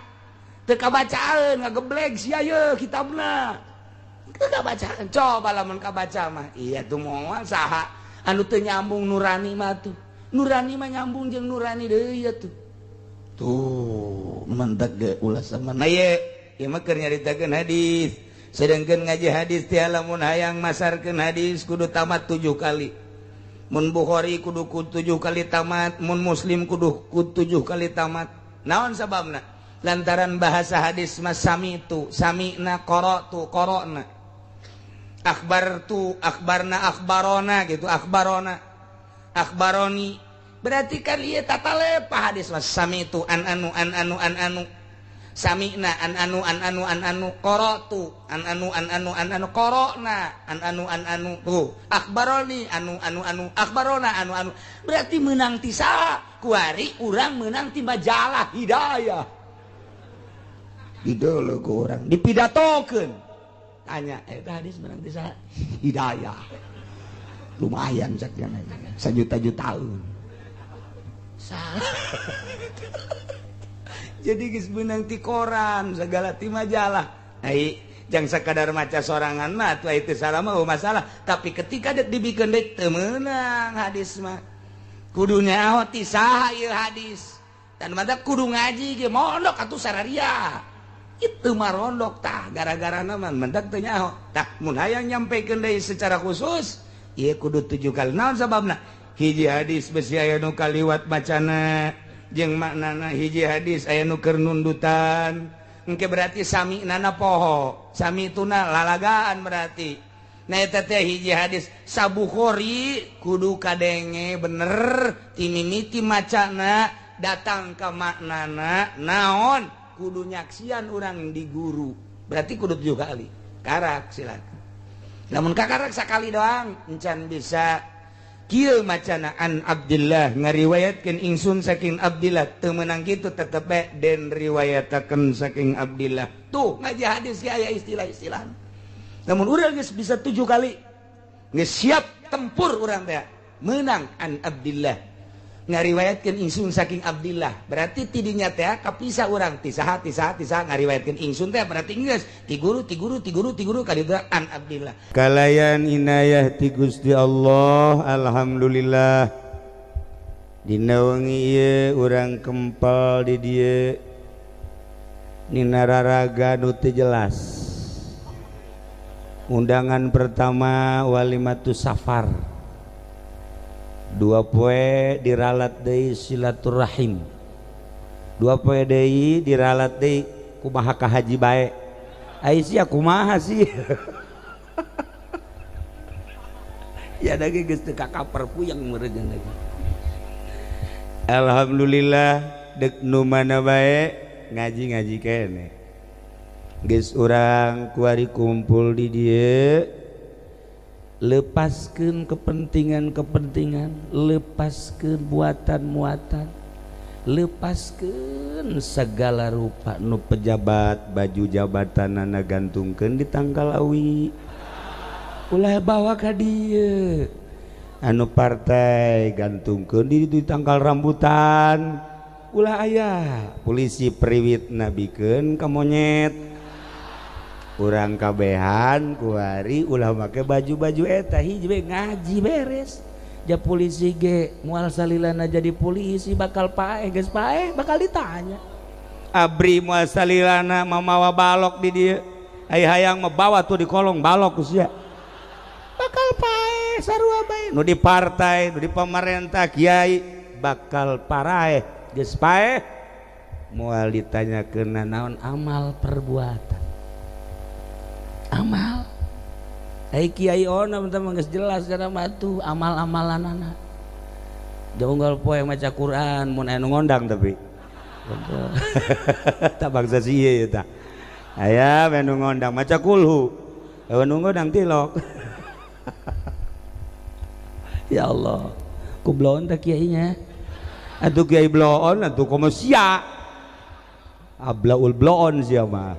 [SPEAKER 1] Teu kabacaeun ngagebleg sia ye kitabna. Teu kabacaeun. Coba lamun kabaca mah iya tuh moal saha anu teu nyambung nurani mah tuh. Nurani mah nyambung jeung nurani deui ieu tuh. Tuh mantak ge ulah sama. Nah ye, ieu mah keur nyaritakeun hadis. Sedangkan ngaji hadis teh lamun hayang masarkeun hadis kudu tamat 7 kali. Mun Bukhari kudu 7 kali tamat, mun Muslim kudu 7 kali tamat. Naon sababna? Lantaran bahasa hadis mas samitu, sami'na qara'tu qara'na. Akhbartu, akhbarna akhbarona gitu, akhbarona. Akhbaroni. Berarti kan ieu tata lepa hadis mah sami itu an anu an anu an anu sami'na an anu an anu an anu qara'tu an anu an anu an anu qara'na an anu an anu tuh akhbaroni anu anu anu akhbarona anu anu. Berarti menang ti saha? Kuari urang menang ti majalah Hidayah. Didolo ku urang dipidatokeun. Tanya eta hadis menang ti saha? Hidayah. Lumayan sakjana sajuta-jutaan. Salah. Jadi geus beunang ti koran segala ti majalah. Ai jang sakadar maca sorangan mah atuh itu salah mah masalah, tapi ketika dek dibikeun deui teu meunang hadis mah. Kudu nyaho ti saha ieu hadis. Dan mada kudu ngaji ge mondok atuh sararia. Itu mah rondok tah gara-garana mah mendak teu nyaho. Tah mun hayang nyampekeun deui secara khusus ieu kudu 7 kali. Naon sababna? Hiji hadis besi aya nu kaliwat macana jeung maknana, hiji hadis aya nu keur nundutan. Engke berarti sami nana poho, sami tuna lalagaan berarti. Nah eta teh hiji hadis Sabukhori kudu kadenge bener ti mimiti macana datang ka maknana naon kudu nyaksian urang di guru. Berarti kudu 7 kali. Karak silakan. Lamun kakarak sakali doang encan bisa. Kieu macana an Abdillah ngariwayatkeun ingsun saking Abdillah teu meunang kitu tetep bae den riwayatakeun saking Abdillah. Tuh ngaji hadis ge aya istilah-istilah. Namun urang geus bisa 7 kali geus siap tempur urang teh meunang an Abdillah ngariwayatkeun ingsun saking Abdillah. Berarti tidinya teh kapisah urang ti saha ti saha ti saha ngariwayatkeun ingsun teh berarti geus ti guru ti guru ti guru ti guru ka ditu an Abdillah.
[SPEAKER 2] Kalayan inayah ti Gusti Allah, alhamdulillah dina wengi ieu urang kempal di dieu nina raraga nu teu jelas. Undangan pertama walimatus safar, 2 poe diralat deui silaturahim, 2 poe deui diralat deui kumaha ka haji bae. Ai sia kumaha sih?
[SPEAKER 1] Ya da ge geus teu kakaper puyeng meureun lagi.
[SPEAKER 2] Alhamdulillah dek nu mana bae ngaji-ngaji keneh. Geus urang kuari kumpul di dieu,
[SPEAKER 1] lepaskeun kepentingan-kepentingan, lepaskeun muatan-muatan, lepaskeun segala rupa
[SPEAKER 2] nu pejabat baju jabatanana gantungkeun di tangkal awi.
[SPEAKER 1] Ulah bawa ka dieu.
[SPEAKER 2] Anu partai gantungkeun di tangkal rambutan. Ulah aya polisi priwit nabikeun ka monyet. Urang kabehan kuari ulah make baju-baju eta hiji we
[SPEAKER 1] ngaji beres. Ja polisi ge moal salilana jadi polisi bakal paeh geus paeh bakal ditanya.
[SPEAKER 2] Abri moal salilana mamawa balok di dieu. Ai hayang mah bawa tuh di kolong balok sia. Bakal paeh sarua bae. Nu di partai, nu di pemerintah, kiai bakal paraeh geus paeh moal ditanyakeun
[SPEAKER 1] naon amal perbuatan. Amal ai kiai ona teman geus jelas kana mah tuh amal-amalanana. Jonggal poe maca Quran mun aya nu
[SPEAKER 2] ngondang tapi. Tak bangsa sieu ieu tah. Aya we nu ngondang maca kulhu. Eueuh nu ngondang tilok.
[SPEAKER 1] Ya Allah, ku bloon teh kiainya.
[SPEAKER 2] Atuh kiai bloon atuh komo sia. Ablaul bloon sia mah.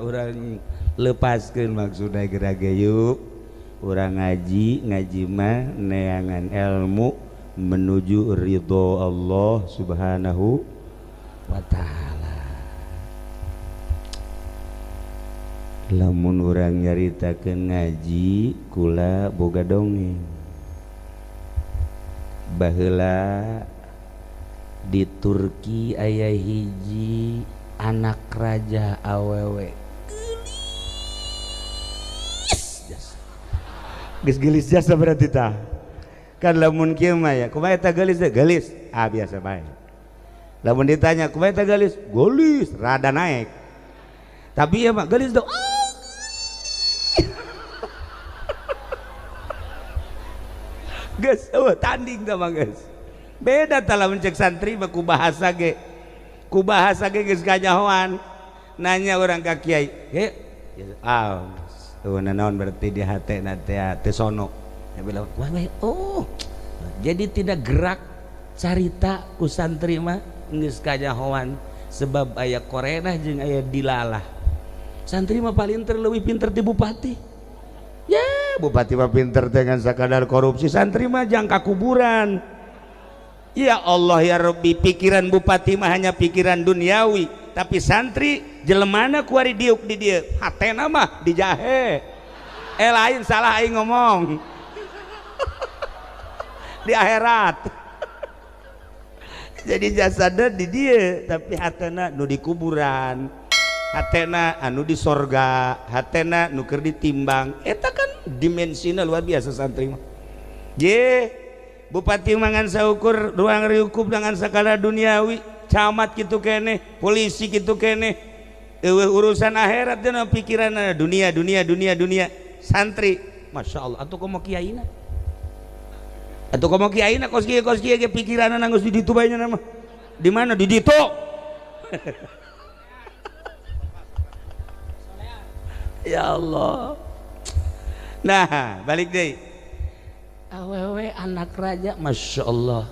[SPEAKER 2] Urang lepaskeun maksudna gerage yuk. Urang ngaji, ngaji mah neangan ilmu menuju ridho Allah Subhanahu
[SPEAKER 1] wa ta'ala.
[SPEAKER 2] Lamun urang nyaritakeun ngaji kula boga dongeng. Baheula
[SPEAKER 1] di Turki aya hiji anak raja awewe geulis jasa.
[SPEAKER 2] Geus geulis jasa berarti tah. Kan lamun kieu mah ya, kumaha eta geulis teh? Geulis. Ah biasa bae. Lamun ditanya kumaha eta geulis? Geulis, rada naik. Tapi ya mah geulis dong. Geus, eueuh tanding tah mah geus. Beda tah lamun cek santri mah ku bahasa ge. Ku bahasa ge geus kanyahoan. Nanya urang ka kiai, "Ge, ah, tuh naon berarti di hatena teh teu sono." Ya bilang, "Wah, oh." Jadi tidak gerak carita ku santri mah geus kanyahoan sebab aya korenah jeung aya dilalah. Santri mah paling terlebih pinter ti bupati. Ya, bupati mah pinter dengan sakadar korupsi, santri mah jangka kuburan. Ya Allah ya Rabbi, pikiran bupati mah hanya pikiran duniawi, tapi santri jelemana kuari diuk di dieu, hatena mah dijahe. Lain salah aing ngomong. Di akhirat. Jadi jasadna di dieu, tapi hatena nu di kuburan. Hatena anu di sorga, hatena nu keur ditimbang. Eta kan dimensina luar biasa santri mah. Ye, bupati mangan saukur ruang riukup dengan sakala duniawi, camat kitu keneh, polisi kitu keneh. Eueuh urusan akhirat dina pikiranna dunia dunia dunia dunia. Santri, Masya Allah, atuh komo kiaina. Atuh komo kiaina kos kieu ge pikiranna geus di ditu bae nya mah. Di mana di ditu? Ya Allah. Nah, balik deh. Awewe anak raja, Masya Allah.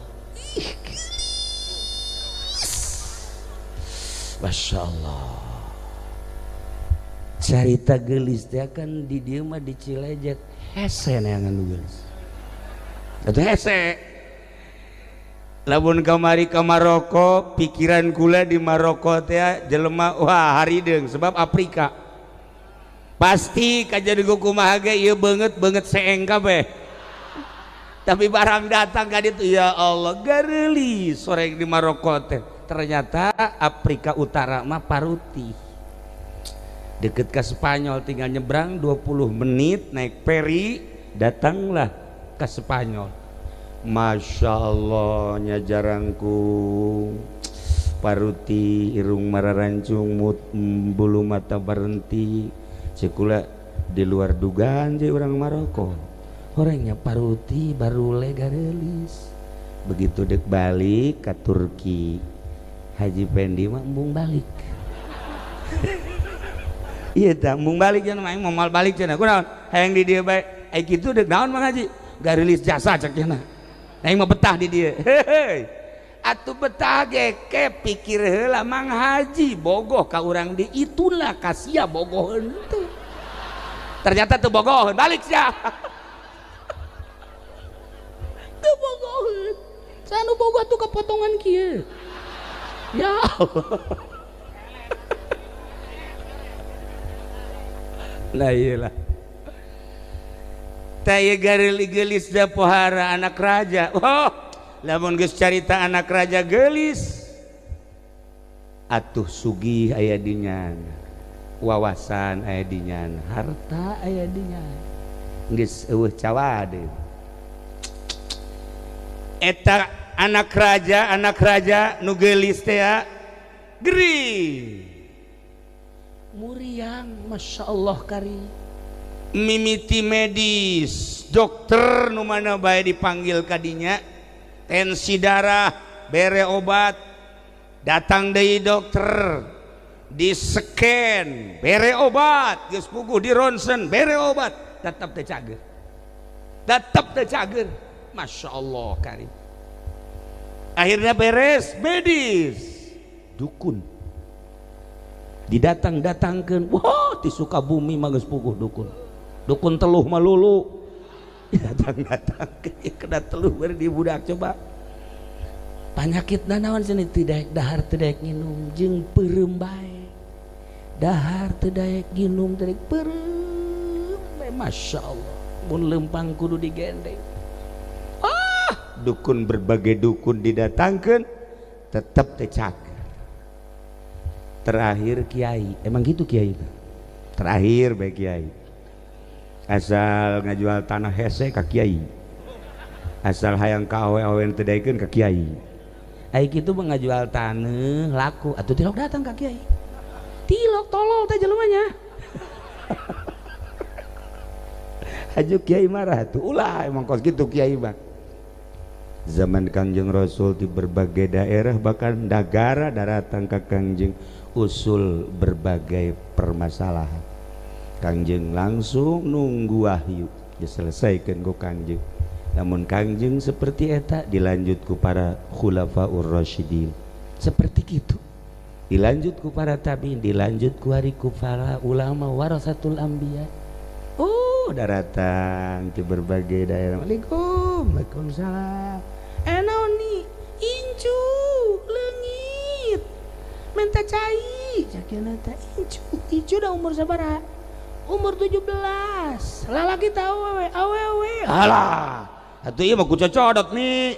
[SPEAKER 2] Masya Allah. Carita gelis teh kan di dieu mah di Cilejet hese neangan nu geulis. Atuh hese. Lamun kamari ka Maroko, pikiran kula di Maroko teh jelema wah harideung sebab Afrika. Pasti kajian kumaha ge ieu beungeut-beungeut seeng kabeh. Tapi barang datang ka ditu ya Allah gareulis sore di Maroko teh. Ternyata Afrika Utara mah paruti. Deket ke Spanyol tinggal nyebrang 20 menit naik peri datanglah ke Spanyol. Masya Allah nya jarangku paruti irung mararancung bulu mata berhenti. Cekula di luar dugaan je orang Maroko orangnya paruti baru legarelis. Begitu dek balik ke Turki Haji Pendi mah embung balik. Iya tah embung balik cenah aing moal balik cenah kunaon hayang di dieu bae ai kitu dek naon Mang Haji garelis jasa cek cenah aing mah betah di dieu. Heuheuy atuh betah ge ke pikir heula Mang Haji bogoh ka urang di itulah kasia bogoh henteu. Ternyata teu bogoh balik sia. Teu bogoh. Sanu bogoh tuh kepotongan kieu. Ya Allah. Lah iyalah. Teh gareuli-geulis da pohara anak raja. Oh, lamun geus carita anak raja geulis atuh sugih aya di nyana, wawasan aya di nyana, harta aya di nyana, geus eueuh cawade. Eta anak raja nu geulis teh gering muriang Masya Allah kari mimiti medis dokter nu mana bae dipanggil kadinya tensi darah bere obat datang deui dokter di scan bere obat geus puguh di ronsen bere obat tetap teu cager tetap teu cager Masya Allah karim. Akhirnya beres medis dukun didatang-datangkeun wah di Sukabumi mah geus puguh dukun dukun teluh malulu datang-datangkeun kena teluh bari di budak coba panyakit naon cenah teu daek dahar teu daek nginum jeung peureum bae dahar teu daek nginum teu daek peureum bae Masya Allah mun lempang kudu digendeng. Ah dukun berbagai dukun didatangkeun tetep teu cager. Terakhir kiai emang gitu kiai terakhir bae kiai asal ngajual tanah hese ka kiai asal hayang ka awe-awe teu daekeun ka kiai ai kitu mah ngajual tanah laku atuh tilok datang ka kiai tilok tolol teh jelemanya. Haju kiai marah tuh ulah emang kos gitu kiai mah. Zaman Kangjeng Rasul di berbagai daerah bahkan negara daratan ka Kangjeng usul berbagai permasalahan. Kangjeng langsung nunggu wahyu diselesaikan ku Kangjeng. Namun Kangjeng seperti eta dilanjut ku para khulafaur rasyidin. Seperti gitu. Dilanjut ku para tabiin, dilanjut ku hari ku para ulama warasatul anbiya. Oh, daratan di berbagai daerah. Waalaikum, waalaikumsalam. Naon nih? Incu leungit. Minta cai, cakena teh incu. Incu dah umur sabaraha? Umur 17. Lalaki teh awewe, awewe. Alah, atuh ieu mah ku cocodot nih.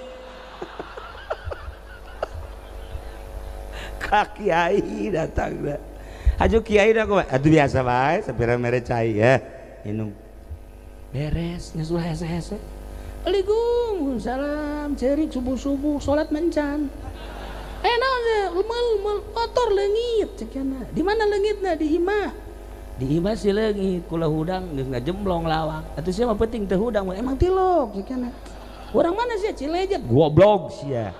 [SPEAKER 2] Ka kiai datang dah. Aju kiai dah kumaha? Atuh biasa bae, sapira mere cai ya. Minum. Beres, geus ulah hese-hese. Waalaikum salam, cerik subuh-subuh salat mencan. Naon mel motor leungit cekena. Di mana leungitna? Di imah. Di imah si leungit, kula hudang geus ngajemblong lawang. Atuh sia mah penting teu hudang, emang tilok cekena. Urang mana sia? Cilejet. Goblok sia.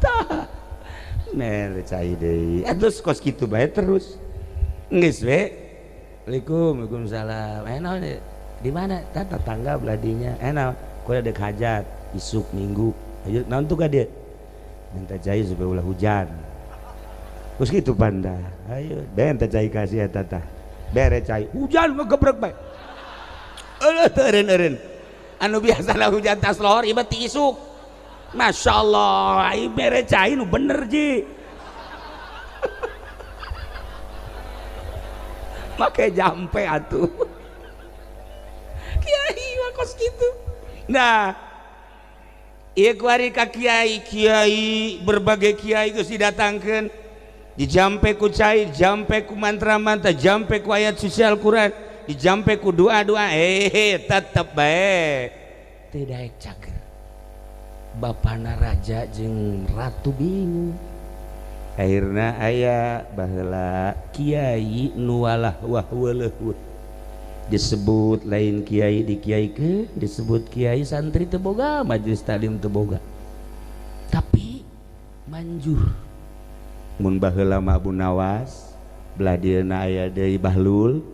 [SPEAKER 2] Tah. Mere cai deui. Atuh kos kitu bae terus. Geus we. Waalaikum, waalaikumsalam. Naon di mana? Tah tetangga beladinya. Naon? Kula dek hajat isuk minggu. Ayo naon tuh ka dia? Minta cai supaya ulah hujan. Terus gitu panda. Ayo, minta cai kasih eta tah. Bere cai. Hujan ngegebrek bae. Eueuh teu eureun-eureun. Anu biasana hujan tas lohor ieu mah ti isuk. Masya Allah, ayo bere cai nu bener ji. Make jampe atuh. Kiai mah kos kitu. Nah, ieu kuari ka kiai, kiai berbagai kiai geus didatangkeun. Dijampe ku cai, jampe ku mantra-mantra, jampe ku ayat suci Al-Qur'an, dijampe ku doa-doa, tetep bae teu daek cager. Bapana raja jeung ratu bingung. Akhirna aya baheula kiai nu walah wah weuleuh. Disebut lain kiai dikiaikeun, disebut kiai santri teu boga, majelis taklim teu boga. Tapi manjur. Mun baheula mah Abu Nawas, belah dieuna aya deui Bahlul,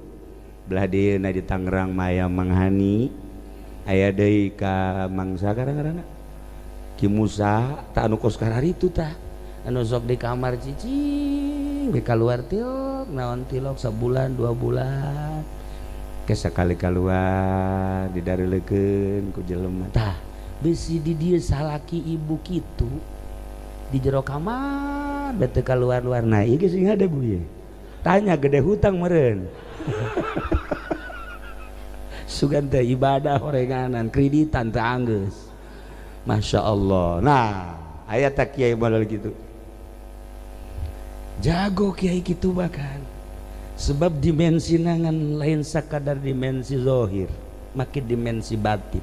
[SPEAKER 2] belah dieuna di Tangerang mah aya Mang Hani, aya deui ka Mangsa kadang-kadang Ki Musa, tah anu kos kararitu tah. Anu sok di kamar cicing, we kaluar tilok, naon tilok sabulan 2 bulan. Ke sakali kaluar didareulekeun ku jelema. Tah, bisi di dieu salaki ibu kitu di jero kamar bete kaluar-luar. Nah, ieu geus ada bu ieu. Tanya gede hutang meureun. Sugan teh ibadah horenganan, kreditan teh anggeus. Masya Allah. Nah, aya tak kiai modal gitu. Jago kiai kitu bahkan. Sebab dimensi nangan lain sakadar dimensi zahir, makin dimensi batin.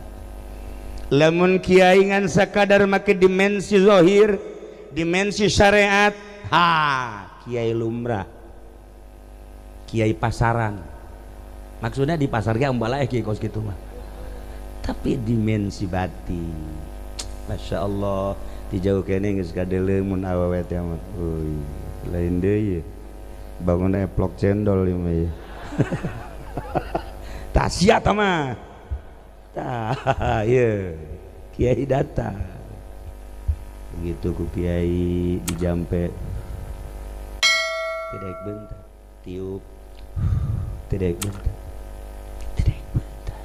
[SPEAKER 2] Lamun kiai ngan sakadar makin dimensi zahir, dimensi syariat, ha, kiai lumrah. Kiai pasaran. Maksudnya di pasar ge ambalae kiai kos kitu mah. Tapi dimensi batin. Masya Allah, di jauh kene geus kadeuleu mun awewe teh mah. Euy, lain deui. Bangun eplok cendol ieu mah. Tah sia tah mah. Tah, ieu kiai datang. Begitu ku kiai dijampe. Tidak bentar, tiup. Tidak bentar. Tidak bentar.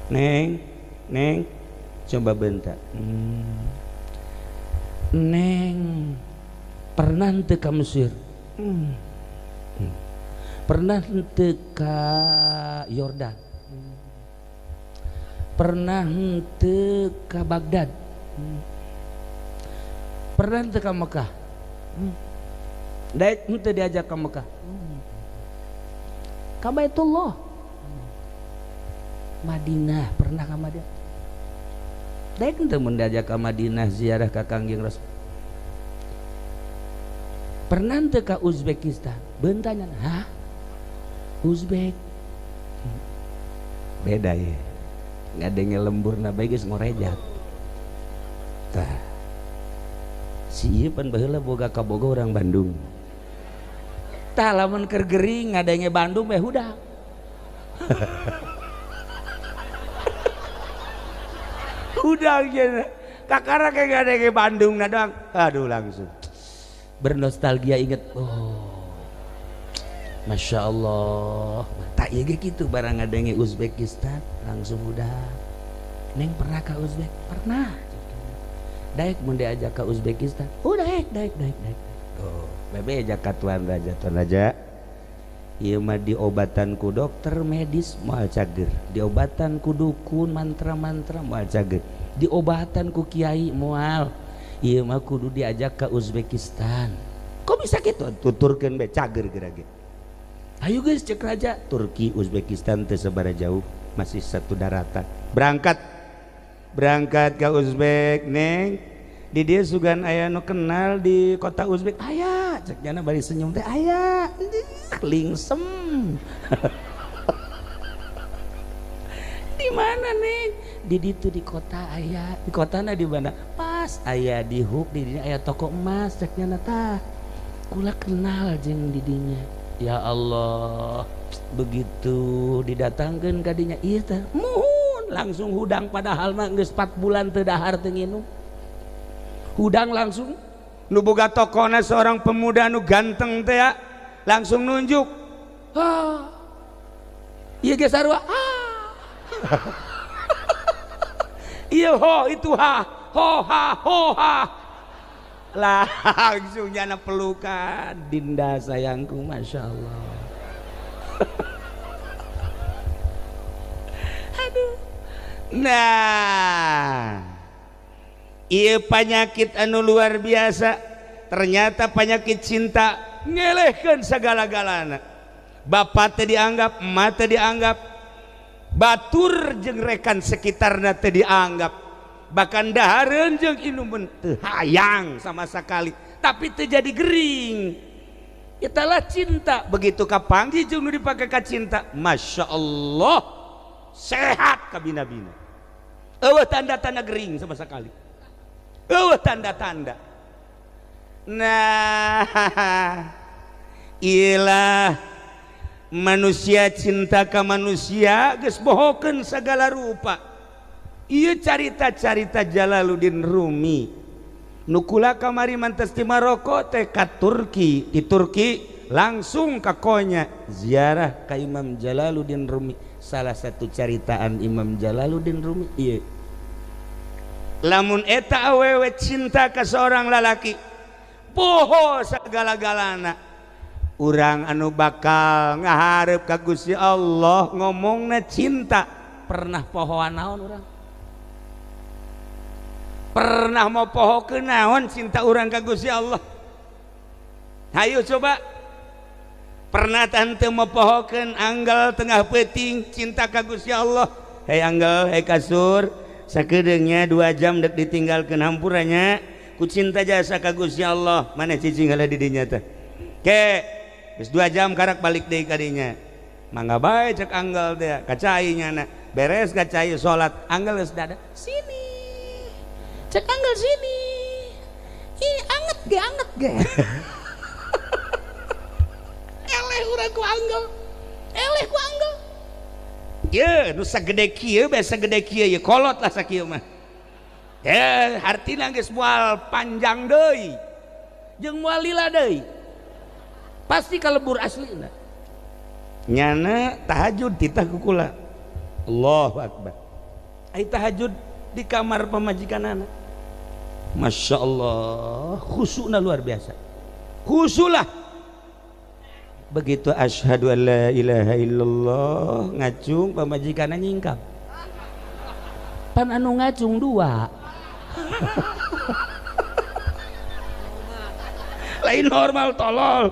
[SPEAKER 2] Neng, neng, coba bentar. Neng, pernah teu ka Mesir? Pernah teu ka Yordan? Pernah teu ka Baghdad? Pernah teu ka Mekah? Daek henteu diajak ka Mekah? Ka Baitullah. Madinah, pernah ka Madinah? Daek henteu mun diajak ka Madinah ziarah ka Kangjeng Rasul? Pernah henteu ka Uzbekistan? Bentanya, hah? Uzbek. Beda ya.
[SPEAKER 1] Ngadenge lemburna bae geus ngorejat. Tah. Si ieu pan baheula boga kaboga urang Bandung. Tah lamun keur gering ngadenge Bandung bae hudang. Hudang cenah. Kakara kayak ngadenge Bandung na doang. Aduh langsung bernostalgia inget. Oh. Masya Allah. Tak ieu ge kitu barang ngadenge Uzbekistan langsung udah. Neng pernah ke Uzbek? Pernah. Daek mun diajak ke Uzbekistan. Oh daek daek daek daek. Oh, bebe ajak ka tuan raja, tuan raja. Ieu mah diobatan ku dokter medis moal cager, diobatan ku dukun mantra-mantra moal cager, diobatan ku kiai moal. Ieu mah kudu diajak ke Uzbekistan. Kok bisa gitu? Tuturkeun be cager geura ge. Ayo guys cek raja, Turki Uzbekistan teu sabaraha jauh, masih satu daratan. Berangkat. Berangkat ke Uzbek, Neng. Di dia sugan aya nu kenal di kota Uzbek. Aya, cek jana bari senyum teh aya. Lingsem. Di mana, Neng? Di ditu di kota aya. Di kotana di mana? Pas aya di huk di dinya aya toko emas cek jana tah. Kula kenal jeung di dinya. Ya Allah, begitu didatangkeun ka dinya ieu teh muhun langsung hudang padahal mah geus 4 bulan teu dahar teu nginum. Hudang langsung
[SPEAKER 2] nu boga tokona seorang pemuda nu ganteng teh ya, langsung nunjuk.
[SPEAKER 1] Ah. Ieu ge sarua. Ah.
[SPEAKER 2] Ieu ho itu ha, ho ha ho ha. Langsung nyana pelukan
[SPEAKER 1] Dinda sayangku, Masya Allah. Aduh.
[SPEAKER 2] Nah, ieu penyakit anu luar biasa. Ternyata penyakit cinta ngelehkeun sagala-galana. Bapak teh dianggap, emak teh dianggap, batur jeung rekan sekitarna teh dianggap. Bahkan dahareun jeung inuman teu hayang sama sekali, tapi teu jadi gering. Italah cinta. Begitu kapanggih jeung nu dipake ka cinta, Masya Allah, sehat kabina-bina. Eueuh tanda-tanda gering sama sekali. Eueuh tanda-tanda. Nah, ilah manusia cinta ka manusia geus bohokeun sagala rupa. Ieu carita-carita Jalaluddin Rumi. Nu kula kamari mantes ti Maroko teh ka Turki, di Turki langsung ka Konya ziarah ka Imam Jalaluddin Rumi.
[SPEAKER 1] Salah satu caritaan Imam Jalaluddin Rumi ieu.
[SPEAKER 2] Lamun eta awewe cinta ka seorang lalaki, poho sagala-galana. Urang anu bakal ngahareup ka Gusti Allah ngomongna cinta,
[SPEAKER 1] pernah pohoan naon urang?
[SPEAKER 2] Pernah mau poho ke naon cinta urang ka Gusti Allah? Hayu coba. Pernah tante mau pohokeun anggal tengah peuting cinta ka Gusti Allah? Hei anggal, hei kasur, sakedeungnya 2 jam dek ditinggalkeun hampurannya ku cinta jasa ka Gusti Allah. Mana cicing heula di dinya teh? Ke, geus 2 jam karak balik deui ka dinya. Mangga bae cek anggal teh, ka cai nyana. Beres ka cai salat, anggal geus dada.
[SPEAKER 1] Sini. Cek anggal sini. Ih, anget ge, anget ge. Eleh urang ku anggal. Eleh ku anggal.
[SPEAKER 2] Ye, nu sagede kieu bae sagede kieu ye kolot lah sakieu mah. Eh, hartina geus moal panjang deui.
[SPEAKER 1] Jeung moal lila deui. Pasti kalebur aslina.
[SPEAKER 2] Nyana tahajud titah ku kula. Allahu akbar. Ai tahajud di kamar pamajikanana. Masya Allah, khusyukna luar biasa. Khusyulah. Begitu asyhadu an la ilaha illallah, ngacung pamajikanna nyingkap.
[SPEAKER 1] Pan anu ngacung 2.
[SPEAKER 2] Lain normal tolol.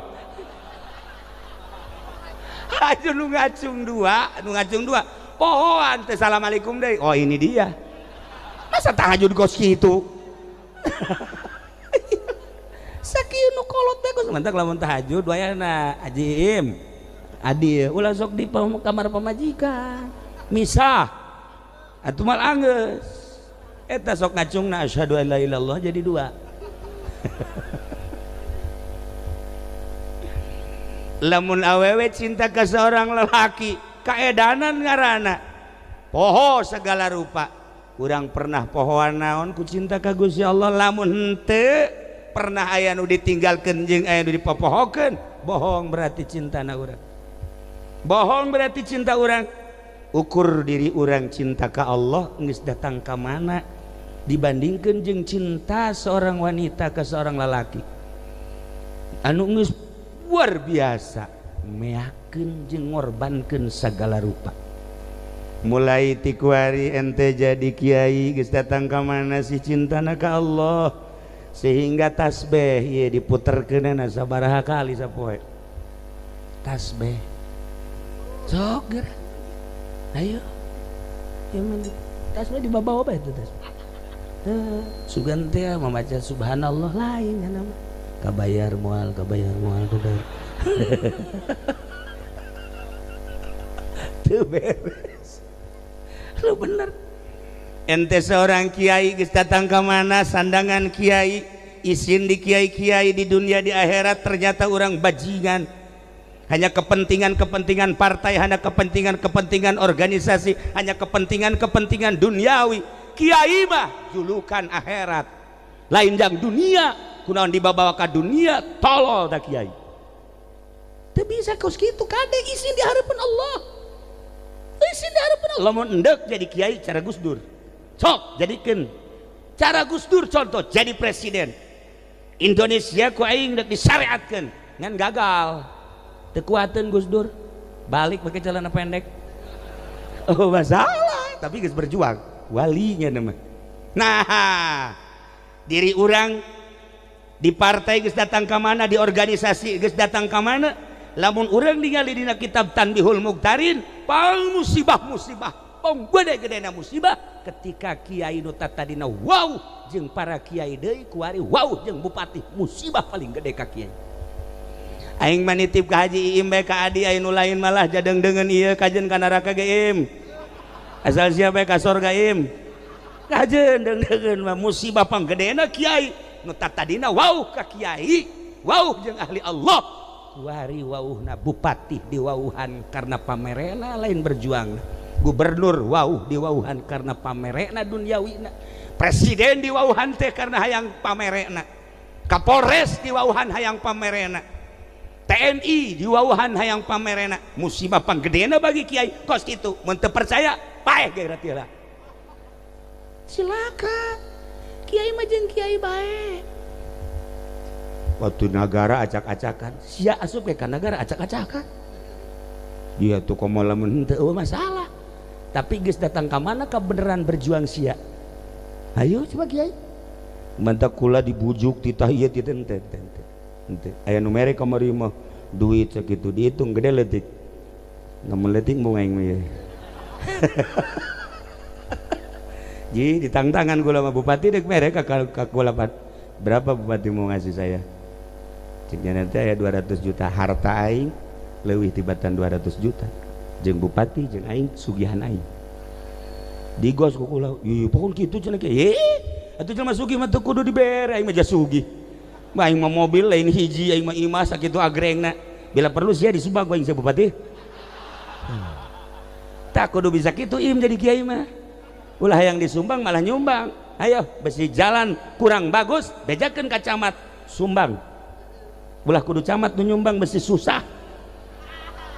[SPEAKER 2] Aja nu ngacung 2, nu ngacung 2. Pohoan teh assalamualaikum deui. Oh ini dia. Masa tahajud kos kitu?
[SPEAKER 1] Sakieu nu kolot teh geus
[SPEAKER 2] mantak lamun tahajud wayahna Haji Im. Adil ulah sok di kamar pamajikan. Misah. Atuh mal anggeus. Eta sok ngacungna asyhadu an la ilaha illallah jadi dua. Lamun awewe cinta ke seorang lelaki, kaedanan ngaranna. Poho segala rupa. Urang pernah pohoan naon ku cinta ka Gusti Allah, lamun henteu pernah aya nu ditinggalkeun jeung aya nu dipopohokeun, bohong berarti cintana urang. Bohong berarti cinta urang. Ukur diri urang cinta ka Allah geus datang ka mana dibandingkeun jeung cinta seorang wanita ke seorang lelaki. Anu geus luar biasa meakeun jeung ngorbankeun sagala rupa. Mulai ti kuari ente jadi kiai geus datang ka mana si cintana ka Allah sehingga tasbih ieu diputerkeunana sabaraha kali sapoe. Tasbih. Sok geura. Ayo. Ya tasbih dibawa bae itu tasbih. Teu sugan teh membaca subhanallah lain kana mah. Kabayar moal, kabayar moal kabayar. Teu beres. Lu bener. Ente seorang kiai geus datang ka mana sandangan kiai, isin di kiai-kiai di dunia di akhirat ternyata urang bajingan. Hanya kepentingan-kepentingan partai, hanya kepentingan-kepentingan organisasi, hanya kepentingan-kepentingan duniawi. Kiai mah julukan akhirat. Lain jang dunia, kunaon dibawa ka dunia, tolol da kiai. Teu bisa kos kitu kade isin di harapan Allah. Isin di harapan Allah. Lamun endek jadi kiai cara Gus Dur. Sok jadikeun cara Gus Dur contoh jadi presiden. Indonesia ku aing dek disyariatkeun, ngan gagal. Teu kuateun Gus Dur, balik pakai celana pendek. Oh masalah, tapi geus berjuang, walinya nama. Nah, diri urang di partai geus datang ka mana, di organisasi geus datang ka mana, lamun urang ningali dina kitab Tanbihul Muqtarin, pang musibah-musibah, pang gede-gedena musibah ketika kiai nu tadina wow jeung para kiai deui kuari wow jeung bupati, musibah paling gede ka kiai. Aing mah nitip ka Haji Iim bae ka Adi, aya nu lain malah jadeng-dengeun ieu kajen ka neraka ge Im. Asal sia bae ka sorga Im. Kajen deung-deungeun mah musibah panggedena kiai nu tadina wauh ka kiai, wauh jeung ahli Allah. Kuari wauhna bupati diwauhan karena pamerena lain berjuang. Gubernur wauh diwauhan karena pamerena duniawina. Presiden diwauhan teh karena hayang pamerena. Kapolres diwauhan hayang pamerena. TNI diwauhan hayang pamerena. Musibah panggedena bagi kiai kos kitu. Mun teu percaya paeh ge berarti lah. Cilaka. Kiai mah jeung kiai bae. Waktu nagara acak-acakan, sia asup ke ka nagara acak-acakan. Dia tuh komo lamun henteu masalah. Tapi geus datang ka mana kabeneran berjuang sia. Ayo coba kiai. Mantak kula dibujuk titah ieu titah henteu henteu. Henteu. Aya nu mere kamari mah duit sakitu dihitung gede leutik. Lamun leutik mau aing mah. Ji ditangtangan kula mah bupati dek mere ka kula berapa bupati mau ngasih saya? Ceknya nanti aya 200 juta harta aing leuwih tibatan 200 juta. Jeung bupati jeung aing sugihan aing. Digos ku kula, ieu pokon kitu cenah ge. Atuh jelema sugih mah teu kudu dibere aing mah sugih. Mah aing mah mobil lain hiji aing mah imah sakitu agrengna. Bila perlu sia disumbang ku aing sia bupati. Tak kudu bisa kitu im jadi kiai mah. Ulah yang disumbang malah nyumbang. Ayo besi jalan kurang bagus bejakeun ka camat sumbang. Ulah kudu camat nu nyumbang besi susah.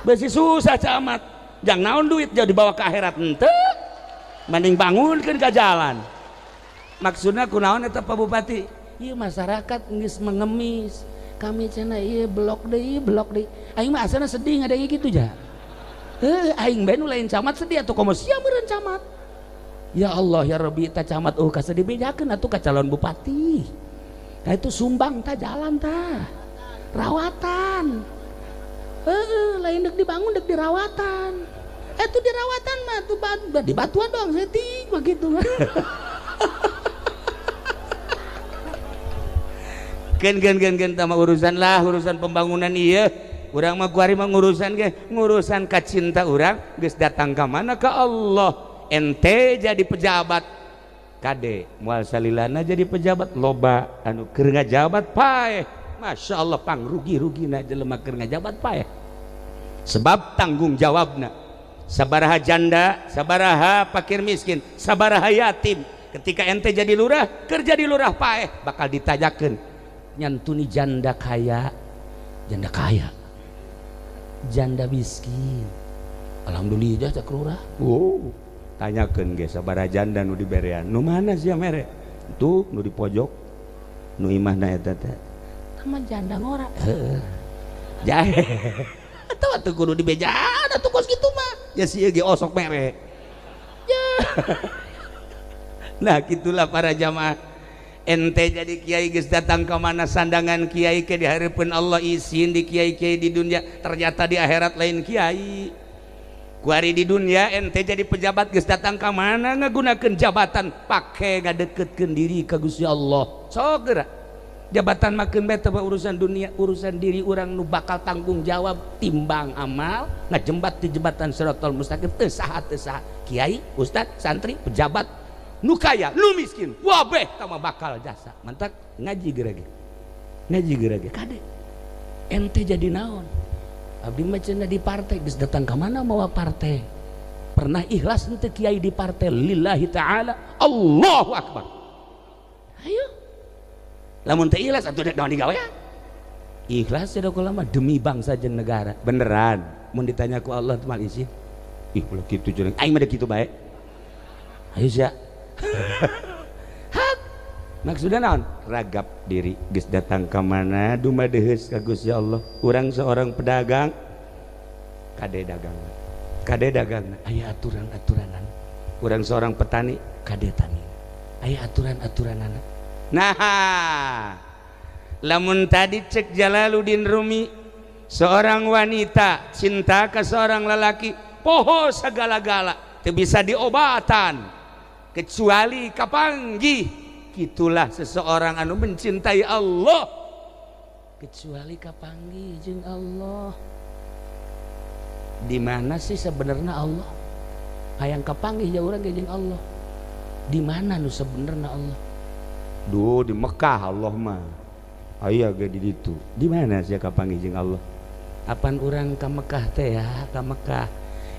[SPEAKER 2] Besi susah camat. Jang naon duit jauh dibawa ke akhirat henteu. Mending bangunkeun ka jalan. Maksudna kunaon eta Pak Bupati? Ieu masyarakat geus mengemis. Kami cenah ieu blok deui, blok deui. Aing mah asana sedih ngadenge kitu ja. Heuh aing bae nu lain camat sedih atuh komo sia meureun camat. Ya Allah ya Rabbi ta camat oh ka sedih bejakeun atuh ka calon bupati. Tah itu sumbang ta jalan ta. Rawatan. Heuh lain deuk dibangun deuk dirawatan. Itu dirawatan mah tuh di batuan doang setik begitu. Gen gen gen gen tama urusan lah urusan pembangunan iya. Urang mah kuari mah ngurusan ge ngurusan ka cinta urang geus datang ka mana ka Allah.
[SPEAKER 1] Ente jadi pejabat kade moal salilana jadi pejabat loba anu keur ngajabat paeh. Masya Allah pang rugi-rugina jelema keur ngajabat paeh. Sebab tanggung jawabna sabaraha janda, sabaraha fakir miskin, sabaraha yatim. Ketika ente jadi lurah, kerja di lurah paeh bakal ditajakeun nyantuni janda kaya, janda kaya, janda miskin. Alhamdulillah cak lurah. Oh, tanyakeun ge sabaraha janda nu diberean. Nu mana sia mere? Tuh nu di pojok. Nu imahna eta teh. Tama janda ngora. Heeh. Jahe. Atuh atuh kudu dibejaan atuh kos kitu mah. Ya sieun ge osok mere. Ya. Nah, gitulah para jamaah. Ente jadi kiai geus datang ke mana sandangan kiai ke dihareupeun Allah isin di kiai-kiai di dunia, ternyata di akhirat lain kiai. Kuari di dunia ente jadi pejabat geus datang ka mana ngagunakeun jabatan pake ngadeketkeun diri ka Gusti Allah. Sok geura. Jabatan makeun bae teh urusan dunia, urusan diri urang nu bakal tanggung jawab timbang amal ngajembat di jembatan Siratal Mustaqim teu saha teu saha. Kiai, ustad, santri, pejabat nu kaya, nu miskin, wabeh tama bakal jasa. Mantak ngaji geura ge. Ngaji geura ge kade. Ente jadi naon? Abdi mah cenah di partai geus datang ka mana mawa partai. Pernah ikhlas henteu kiai di partai lillahi ta'ala. Allahu akbar. Ayo. Lamun teu ikhlas atuh dek naon digawean. Ikhlas cenah kula mah demi bangsa jeung negara. Beneran mun ditanya ku Allah teh mal isi. Ih ulah kitu jeung aing mah kitu bae. Ayo sia. Hak. Maksudna naon? Ragap diri geus datang ka mana dumadeheus ka Gusti Allah. Urang seorang pedagang kade dagang. Kade dagang aya aturan-aturanan. Urang seorang petani kade tani. Aya aturan-aturanana. Nah, lamun tadi cek Jalaluddin Rumi, seorang wanita cinta ke seorang lelaki poho segala-gala teu bisa diobatan kecuali kapanggih. Itulah seseorang anu mencintai Allah kecuali kapanggih jeung Allah. Di mana sih sebenarnya Allah? Hayang kapanggih ya urang jeung Allah. Di mana nu sebenarnya Allah? Duh, di Mekah Allah mah. Aya ge di ditu. Di mana sia kapanggih jeung Allah? Apan urang ka Mekah teh ya, ka Mekah.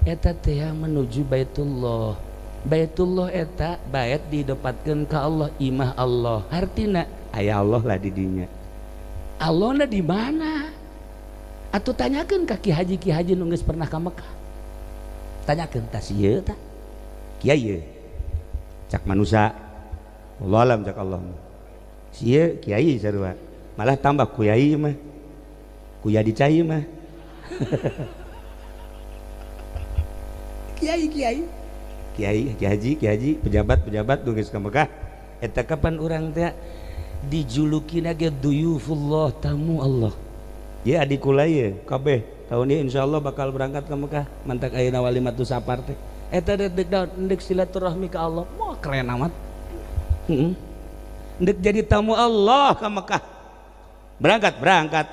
[SPEAKER 1] Eta teh menuju Baitullah. Baitullah eta bait didepatkeun ka Allah, imah Allah. Artina aya Allah lah di dinya. Allahna di mana? Atuh tanyakeun ka ki haji nu geus pernah ka Mekah. Tanyakeun tah sieu tah. Kiai ye. Cak manusa. Allah alam cak Allah. Sieu kiai sarua. Malah tambah kuyai mah. Kuya dicai mah. Kiai kiai. Kiai, kiai haji, pejabat-pejabat nu geus ka Mekah. Eta kapan urang teh dijulukina ge duyufullah, tamu Allah. Ya adik kula ye kabeh tahun ieu insyaallah bakal berangkat ke Mekah. Mantak ayeuna walimatu safar teh. Eta deuk deuk silaturahmi ka Allah. Wah keren amat. Heeh. Deuk jadi tamu Allah ka Mekah. Berangkat, berangkat.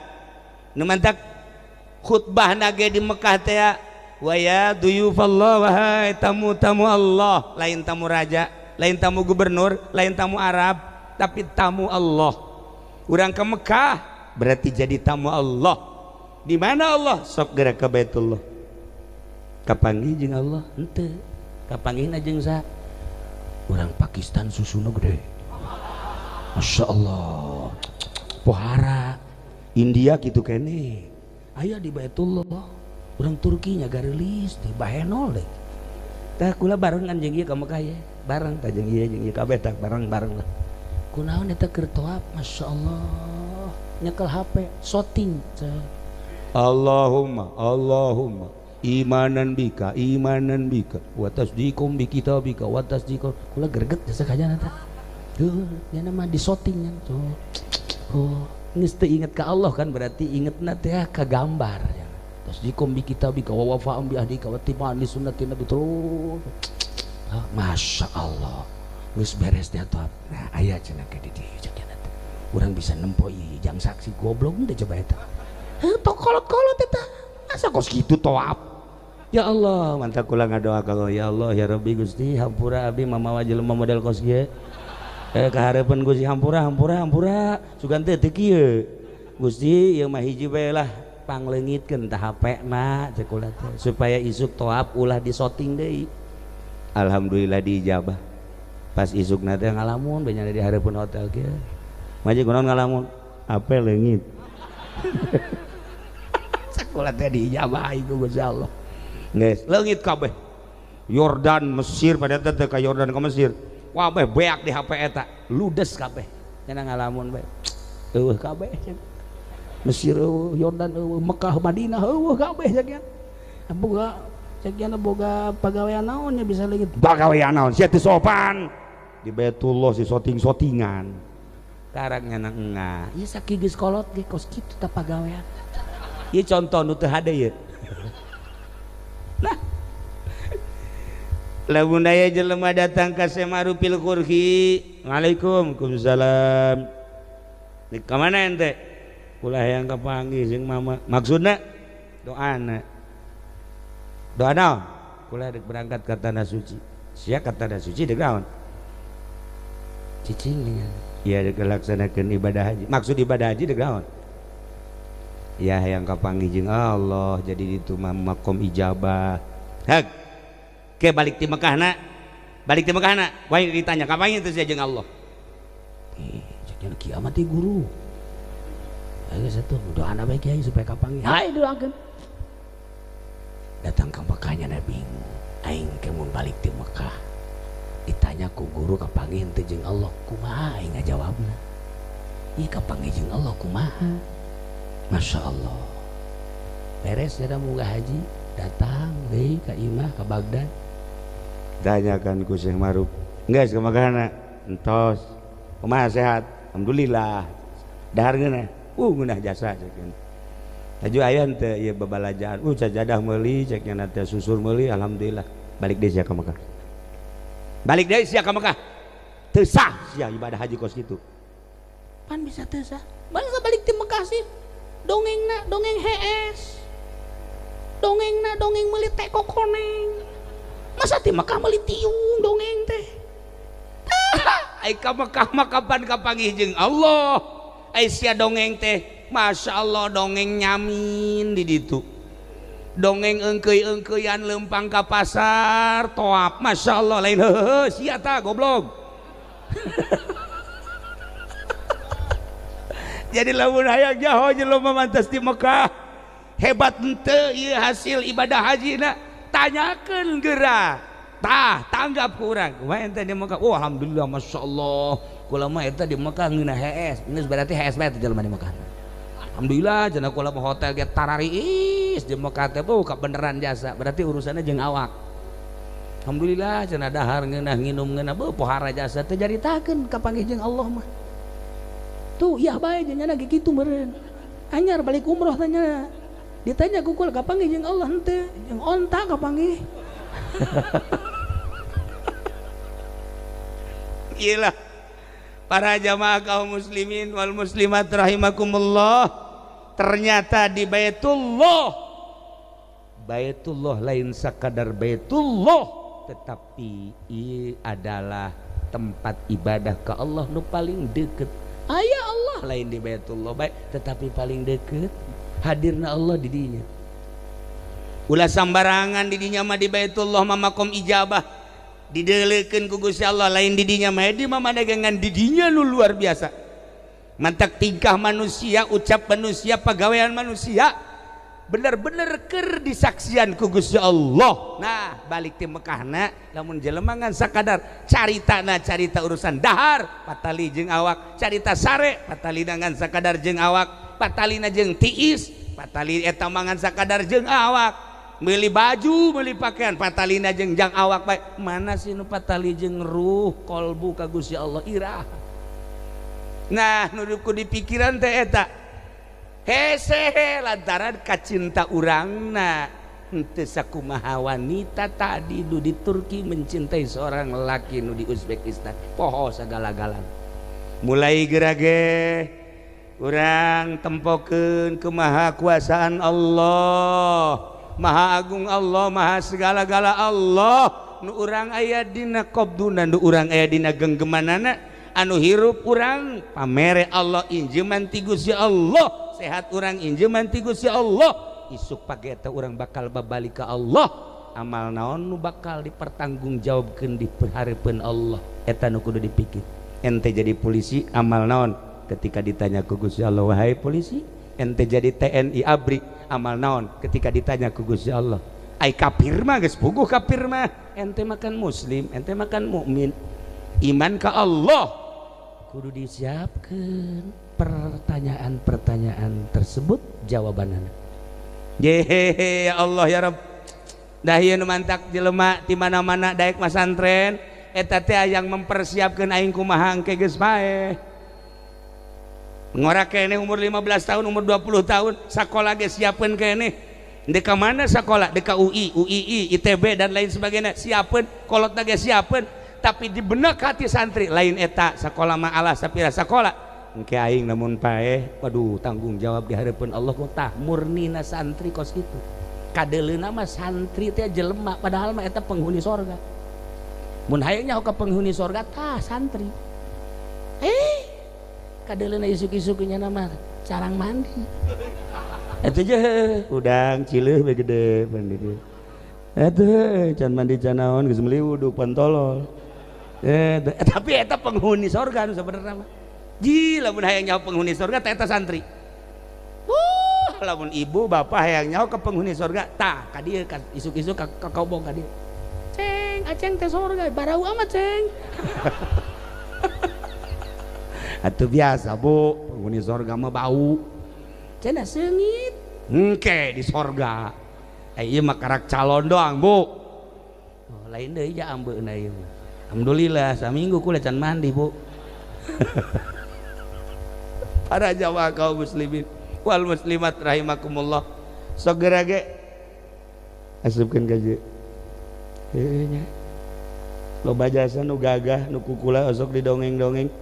[SPEAKER 1] Nu mantak khutbahna ge di Mekah teh wa ya duyufallah, wahai tamu-tamu Allah, lain tamu raja, lain tamu gubernur, lain tamu Arab, tapi tamu Allah. Urang ke Mekah berarti jadi tamu Allah. Di mana Allah? Sok gerak ke Baitullah. Kapanggih jeung Allah? Henteu. Kapanggihna jeung saha? Urang Pakistan susuna gede. Masya Allah. Pohara. India kitu keneh. Aya di Baitullah. Urang Turki nya garelis di bahenol deh. Tah kula barengan jeung ieu ka Mekah ye. Bareng tah jeung ieu kabeh tah bareng-bareng lah. Kunaon eta keur tawaf? Masya Allah. Nyekel HP, shooting. Allahumma, Allahumma imanan bika, imanan bika, wa tasdiqum bi kitabika, wa tasdiqum. Kula greget jasa kajana tah. Heuh, nya mah di shooting nya. Oh, geus teu inget ka Allah kan berarti ingetna teh ka gambar. Tasdiqum bi kitabika wa wafa'am bi ahdika wa tiba'an li sunnati nabi terus. Masya Allah. Geus beres dia tawaf. Nah, aya cenah ke di dieu cenah teh. Urang bisa nempo ieu jang saksi goblok teh coba eta. Heuh, tok kolot-kolot eta. Masa kos kitu tawaf? Ya Allah, mantap kula ngadoa ka Allah, ya Allah ya Rabbi Gusti hampura abdi mamawa jelema model kos kieu. Kahareupeun Gusti hampura hampura hampura sugan teh teu kieu. Gusti ieu mah hiji bae lah pangleungitkeun tah HP na cek kula teh supaya isuk toap ulah disoting deui. Alhamdulillah diijabah. Pas isukna teh ngalamun bae di hareupeun hotel kieu. Maji kunaon ngalamun? HP leungit. Cek kula teh diijabah iku Gusti Allah. Geus leungit kabeh. Yordan Mesir pada teh ka Yordan ka Mesir. Wah beh beak di HP eta, ludes kabeh. Cenah ngalamun bae. Eueuh kabeh. Mesir eueuh, Yordan eueuh, Mekah, Madinah eueuh kabeh sakian. Boga sakian boga pagawean naon nya bisa leungit. Pagawean naon sia teu sopan. Di Baitullah si soting-sotingan. Karak nyana engah. Ieu sakieu geus kolot ge kos kitu tah pagawean. Ieu contoh nu teu hade ieu. Nah. Lamun aya jelema datang ka Semarupil Kurhi, Waalaikum salam. Di ka mana ente? Ulah yang kapanggih jeung mama. Maksudna doana. Doa naon? Kula dek berangkat ka tanah suci. Sia ka tanah suci dek naon? Cicing dengan. Iya dek laksanakeun ibadah haji. Maksud ibadah haji dek naon? Ya yang kapanggih jeung Allah jadi itu mah makom ijabah. Hak. Ke balik ti Mekahna. Balik ti Mekahna, wae ditanya kapanggih teh sia jeung Allah? Cek kiamat teh guru. Ayo satu doana bae kiai supaya kapanggih. Hai doakeun. Datang ke Mekahnya na bingung. Aing ke mun balik ti Mekah. Ditanya ku guru kapanggih henteu jeung Allah, kumaha aing ngajawabna? Ieu kapanggih jeung Allah kumaha? Masya Allah. Beres jada munggah haji, datang deui ka imah ka Baghdad. Tanyakan ku Syekh Maruf. Geus ka Mekahna? Entos. Kumaha sehat? Alhamdulillah. Dahar ngeunah. Ngeunah jasa cek. Laju aya henteu ieu babalajaan. Sajadah meuli cek nya teh susur meuli alhamdulillah. Balik deui sia ka Mekah. Balik deui sia ka Mekah. Teu sah sia ibadah haji kos kitu. Pan bisa teu sah. Balik balik ti Mekah sih. Dongengna dongeng hees. Dongengna dongeng meuli teko koneng. Masa ti Mekah meuli tiung dongeng teh. Ai ka Mekah mah kapan kapanggih jeung Allah. Ai sia dongeng teh Masya Allah dongeng nyamin di ditu. Dongeng engkeuy-engkeuyan lempang ka pasar toap Masya Allah lain heuheuh sia tah goblok. Jadi lamun hayang jaho jelema mantas di Mekah hebat henteu ieu hasil ibadah hajina tanyakeun geura tah tanggap ku urang kumaha ente di Mekah. Oh alhamdulillah Masya Allah kula mah eta di Mekah ngeunah hees geus berarti hees bae teh jelema di Mekah. Alhamdulillah cenah kula mah hotel ge tarariis di Mekah teh buka beneran jasa berarti urusannya jeung awak. Alhamdulillah cenah dahar ngeunah nginum ngeunah beuh pohara jasa teh jaritakeun kapanggih jeung Allah mah. Tuh iya bae jeung nya ge kitu meureun. Anyar balik umroh tanya. Ditanya ku kula kapanggih jeung Allah henteu jeung onta kapanggih. Iyalah para jamaah kaum muslimin wal muslimat rahimakumullah, ternyata di Baitullah, Baitullah lain sekadar Baitullah, tetapi ia adalah tempat ibadah ke Allah nu paling deket. Aya Allah lain di Baitullah baik, tetapi paling deket hadirna Allah di dinya. Ulah sambarangan di dinya mah di Baitullah mah makom ijabah. Dideleukeun ku Gusti Allah lain di dinya mah di mah dagangan di dinya nu luar biasa. Mantak tingkah manusia, ucap manusia, pagawean manusia bener-bener keur disaksian ku Gusti Allah. Nah, balik ti Mekahna lamun jelema ngan sakadar caritana carita urusan dahar patali jeung awak, carita sare patalina ngan sakadar jeung awak, patalina jeung tiis, patali eta mah ngan sakadar jeung awak. Meuli baju, meuli pakaian, patalina jeung jang awak bae. Mana sih nu patali jeung ruh kolbu ka Gusti Allah irah. Nah, nu ku dipikiran teh eta. Hese lantaran kacinta urangna henteu sakumaha wanita tadi nu di Turki mencintai seorang lelaki nu di Uzbekistan. Poho sagala-galana. Mulai gerage urang tempokeun kemahakuasaan Allah.
[SPEAKER 2] Maha Agung Allah, Maha segala-gala Allah. Nu urang aya dina qabduna, nu urang aya dina genggemanana, anu hirup urang pamere Allah injeman ti Gusti Allah, sehat urang injeman ti Gusti Allah. Isuk pagi eta urang bakal babalik ka Allah. Amal naon nu bakal dipertanggungjawabkeun di hareupeun Allah, eta nu kudu dipikir. Ente jadi polisi amal naon ketika ditanya ku Gusti Allah, wahai polisi, ente jadi TNI ABRI amal naon ketika ditanya ku Gusti Allah. Ai kafir mah geus puguh kafir mah, ente makan muslim, ente makan mukmin, iman ka Allah. Kudu disiapkeun pertanyaan-pertanyaan tersebut jawabanana. Yehehe ya Allah ya Rabb. Dah ieu nu mantak jelema ti mana-mana daek masantren eta teh yang mempersiapkeun aing kumaha engke geus paeh. Ngora keneh umur 15 tahun, umur 20 tahun, sakola ge siapkeun keneh. Dek ka mana sakola? Dek ka UI, UII, ITB dan lain sebagainya. Siapkeun, kolotna ge siapkeun, tapi di benak hati santri lain eta sakola mah alah sapira sakola. Engke aing lamun paeh, waduh tanggung jawab di hareupeun Allah tah murnina santri kos kitu. Kadeleuna mah santri teh jelema padahal mah eta penghuni sorga. Mun hayang nyaho ka penghuni sorga tah santri. Kadeleuna isuk-isuk nya nama carang mandi. Eta je udang cileuh we gede mandi. Eta can mandi can naon geus meuli wudhu pantolol. Tapi eta penghuni sorga nu sabenerna mah. Ji lamun hayang nyaho penghuni sorga tah eta santri. Lamun ibu bapak hayang nyaho ke penghuni sorga tah ka dieu ka isuk-isuk ka kobong ka dieu. Ceng, aceng teh sorga barau amat ceng. Atuh biasa bu, penghuni sorga mah bau. Cenah seungit. Engke di sorga. Ieu mah karak calon doang bu. Oh, lain deui ja ambeuna ieu mah. Alhamdulillah saminggu kula can mandi bu. Para jamaah kaum muslimin wal muslimat rahimakumullah. Sok geura ge asupkeun ka dieu. Heueuh nya. Loba jasa nu gagah nu kukula osok didongeng-dongeng.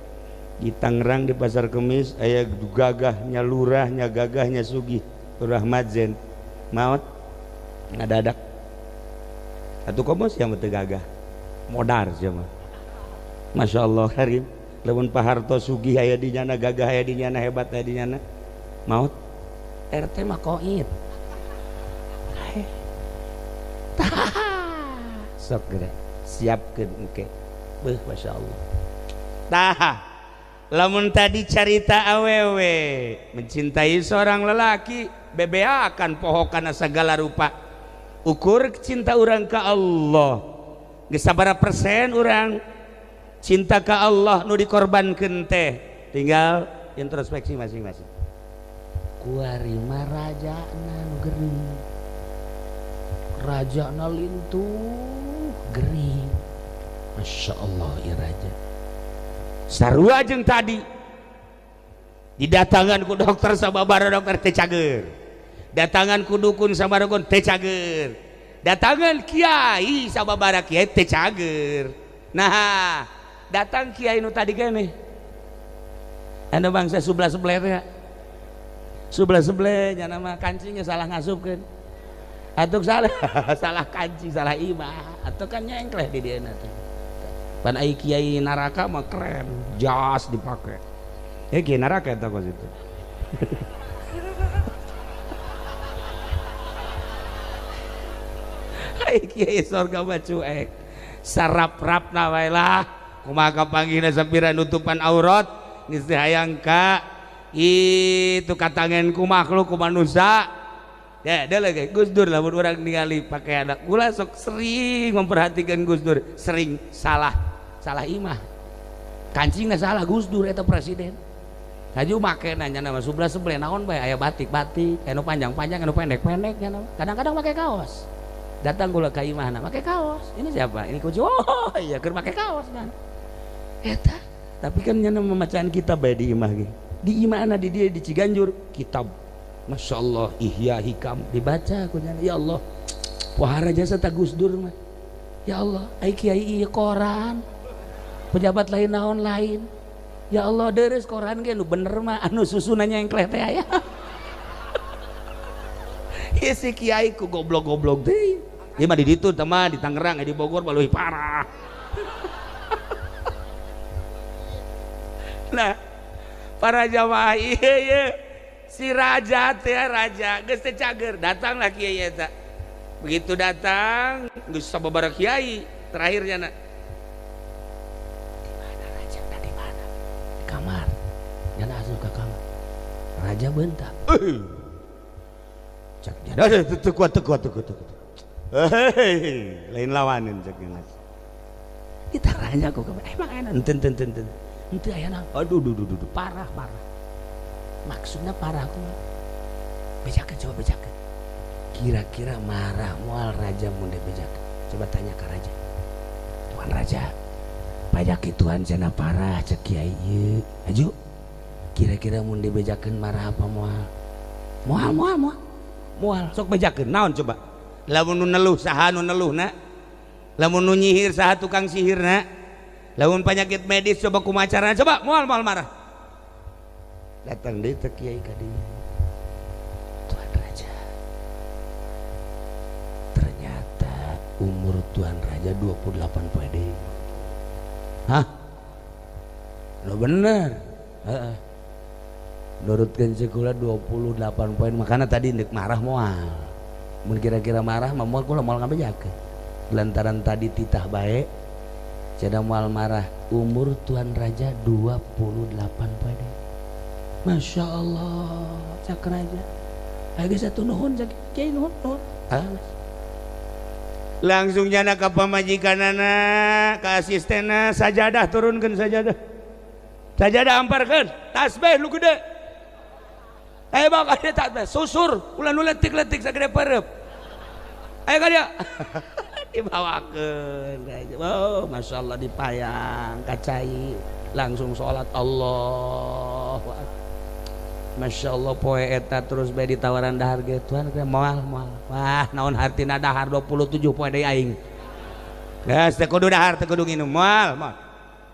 [SPEAKER 2] Di Tangerang di Pasar Kemis aya gagahnya lurahnya gagahnya sugih lurah Madzen maot ngadadak atuh komo sia mah teu gagah modar sia mah. Masya Allah karim lamun Pak Harto sugih aya di nyana gagah aya di nyana hebat aya di nyana maot RT mah koit sok geura siapkeun engke beuh Masya Allah. Tah lamun tadi carita awewe mencintai seorang lelaki bebea akan poho kana segala rupa. Ukur cinta urang ka Allah geus sabaraha persen urang cinta ka Allah nu dikorbankeun teh, tinggal introspeksi masing-masing. Kuari mah rajana nu gering, rajana lintuh gering. Masya Allah ieu raja sarua jeung tadi didatangan ku dokter sababara dokter teh cager, datangan ku dukun sababara dukun teh cager, datangan kiai sababara kiai teh cager. Nah datang kiai nu tadi keneh anu bangsa sebelah-sebelah teh sebelah-sebelah nya nama kancingnya salah ngasupkeun atuh salah salah kancing salah imah atuh kan nyengkleh di dieu teh. Pan ai kiai neraka mah keren, jas dipake. Ya kiai neraka eta kos itu. Ai kiai sorga mah cuek. Sarap-rapna wae lah. Kumaha kapanggihna sapira nutupan aurat geus teh hayang ka itu katangen ku makhluk ku manusia. Ya, dia lagi Gus Dur lamun urang ningali pakaian kula sok sering memperhatikan Gus Dur, sering salah salah imah kancingna salah Gus Dur eta presiden haju make nanya nama sebelah sebelah naon bae aya batik-batik anu panjang-panjang anu pendek-pendek nya kadang-kadang make kaos datang kula ka imahna make kaos ini siapa ini kunci oh iya keur make kaos kan eta tapi kan nya memacaan kitab bae di imah ge di imahna di dia di Ciganjur kitab Masya Allah Ihya Hikam dibaca ku nya ya Allah wahara jasa ta Gus Dur mah ya Allah ai kiai ieu koran pejabat lain naon lain ya Allah deres koran ge nu bener mah anu susunannya yang kleh teh aya.
[SPEAKER 1] Ieu si kiai ku goblok-goblok deui. Ieu mah di ditu teh mah di Tangerang, di Bogor mah leuwih parah. Nah, para jamaah ieu ye si raja teh raja geus teh cager, datanglah kiai eta. Begitu datang geus sababaraha kiai terakhirnya na. Di mana raja? Di mana? Di kamar. Nyana asup ka kamar. Raja bentak. Cak nyana teu kuat teu kuat teu kuat. Hei, lain lawanin cak nyana. Ditaranya ku emang enak enten enten enten. Henteu aya naon. Aduh duh duh duh parah parah. Maksudnya parah kumaha? Bejakeun coba bejakeun. Kira-kira marah moal raja mun dibejakeun. Coba tanya ke raja. Tuan raja, pajak Tuhan cenah parah cek kiai ieu. Aju. Kira-kira mun dibejakeun marah apa moal? Moal moal moal. Moal sok bejakeun naon coba? Lamun nu neluh saha nu neluhna? Lamun nu nyihir saha tukang sihirna? Lamun penyakit medis coba kumaha carana coba moal moal marah. Datang deui teh kiai ka dieu. Tuan raja. Ternyata umur tuan raja 28 poe deui. Hah? Lo bener. Heeh. Nurutkeun sekolah 28 poin makana tadi ndek marah moal. Mun kira-kira marah mah moal kula moal ngabejakeun. Lantaran tadi titah bae cenah moal marah, umur tuan raja 28 poe deui. Masya Allah, cak raja. Ayo geus atuh nuhun cak kiai nuhun nuhun. Ah.
[SPEAKER 2] Langsung nyana ka pamajikanana, ka asistenna, sajadah turunkeun sajadah. Sajadah amparkeun, tasbih nu gede. Ayo bawa ka dieu tasbih, susur, ulah nu letik-letik sagede pareup. Ayo ka dieu.
[SPEAKER 1] Dibawakeun. Oh, Masya Allah dipayang ka cai, langsung salat Allahu Akbar. Masya Allah poe eta terus bae ditawaran dahar ge tuan moal moal. Wah, naon hartina dahar 27 poe deui aing.
[SPEAKER 2] Geus teu kudu dahar teu kudu nginum moal moal.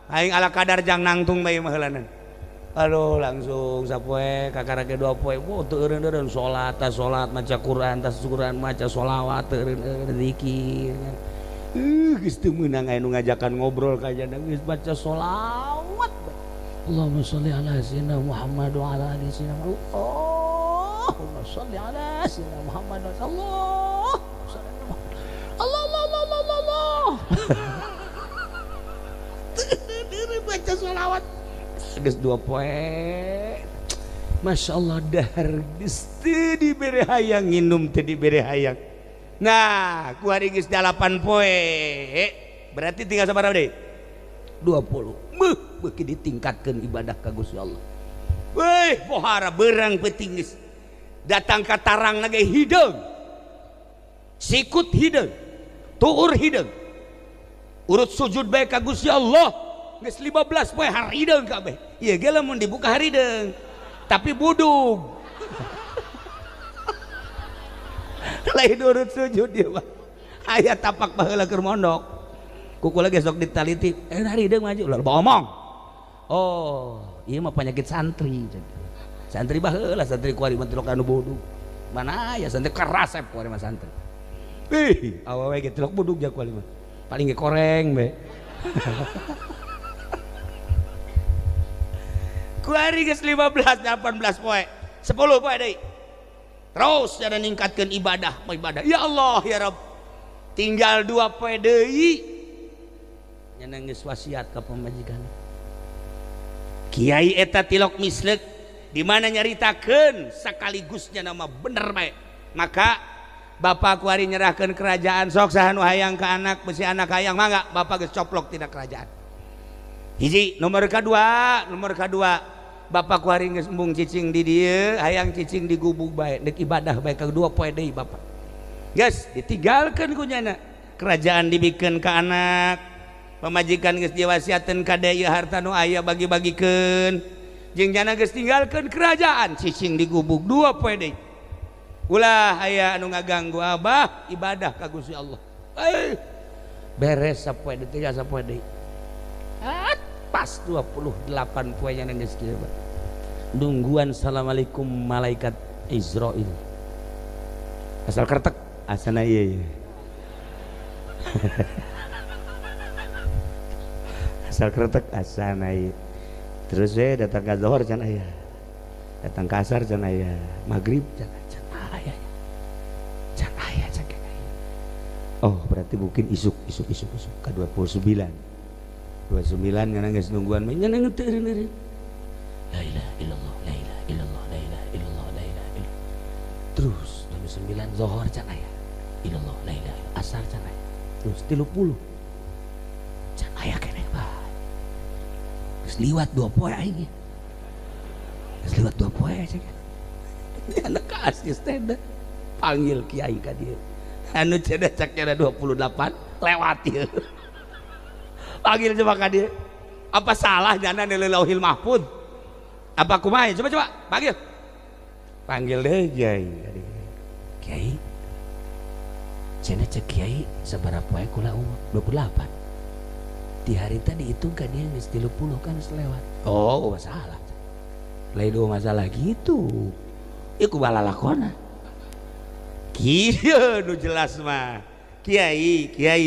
[SPEAKER 2] Aing ala kadar jang nangtung bae mah heulanan.
[SPEAKER 1] Aduh langsung sapoe kakarake 2 poe. Wah teu eureun-eureun salat tas salat maca Quran tas Quran maca sholawat teu eureun-eureun zikir.
[SPEAKER 2] Geus teu meunang aya nu ngajakan ngobrol ka jana geus
[SPEAKER 1] baca sholawat. Allahumma sholli ala sayyidina Muhammad wa ala ali sayyidina Muhammad. Allahumma sholli ala sayyidina Muhammad wa Allah. Allah Allah Allah Allah Allah. Baca sholawat. Geus 2 poe. Masya Allah dahar geus teu dibere hayang nginum teu dibere hayang.
[SPEAKER 2] Nah, ku hari geus 8 poe. Berarti tinggal sabaraha deui?
[SPEAKER 1] 20. Beuh, beuki ditingkatkeun ibadah ka Gusti Allah.
[SPEAKER 2] Weh, pohara berang peuting geus. Datang ka tarang ge hideung. Sikut hideung. Tuur hideung. Urut sujud bae ka Gusti Allah. Geus 15 poe harideung kabeh. Ieu ge lamun dibuka harideung. Tapi budug.
[SPEAKER 1] Lain urut sujud ieu mah. Aya tapak baheula keur mondok. Kukula ge sok ditaliti, harideung maju lah omong. Oh, ieu mah penyakit santri. Santri baheula santri kuari mah tilok anu budug. Mana aya santri karasep kuari mah santri. Ih, awewe ge tilok budug ja kuari mah. Paling ge koreng be.
[SPEAKER 2] Kuari geus 15 18 poe, 10 poe deui. Terus jana ningkatkeun ibadah, ibadah. Ya Allah ya Rabb. Tinggal 2 poe deui.
[SPEAKER 1] Nyana geus wasiat ka pamajikan.
[SPEAKER 2] Kiai eta tilok mislek di mana nyaritakeun sakaligusnya nama bener bae. Maka bapak kuari nyerahkeun kerajaan sok saha nu hayang ka anak besi anak hayang mangga bapak geus coplok tina kerajaan. Hiji nomor kadua, bapak kuari geus embung cicing di dieu hayang cicing di gubuk bae deuk ibadah bae kadua poe deui bapak. Geus ditinggalkeun ku nyana. Kerajaan dibikeun ka anak. Pamajikan geus diwasiateun ka deui harta nu aya bagi-bagikeun. Jeung jana geus tinggalkeun kerajaan cicing di gubuk 2 poe deui. Ulah aya anu ngaganggu abah ibadah ka Gusti Allah.
[SPEAKER 1] Beres sapoe deui tinggal sapoe deui. Pas 28 poe nya geus kieu. Nungguan assalamualaikum malaikat Israil.
[SPEAKER 2] Asal kertek asana ieu. Asal kertek asana ieu. Terus we datang ka zuhur can aya. Datang ka asar can aya, maghrib can aya. Can aya can aya. Oh, berarti mungkin isuk isuk isuk isuk ka 29. 29 ngana geus nungguan mah nya teu eureun. La ilaha illallah, la ilaha illallah, la ilaha illallah, la ilaha illallah. Terus 29 zuhur can aya. Illallah, la ilaha illallah, asar can aya. Terus 30 can aya keneh bae. Geus liwat 2 poe aing. Geus liwat 2 poe cek. Anak ka asisten panggil kiai ka dieu. Anu cenah cak cenah 28 lewat ieu. Panggil coba ka dieu. Apa salah jana nilai Lauhil Mahfud? Apa kumaha? Coba coba panggil. Panggil deh kiai. Kiai. Cenah cek kiai sabaraha poe kula umur 28. Di hari tadi dihitung ka dia geus 30 kan geus lewat. Oh, masalah. Lain dua masalah gitu. Ieu kumaha lalakona. Kieu nu jelas mah. Kiai, kiai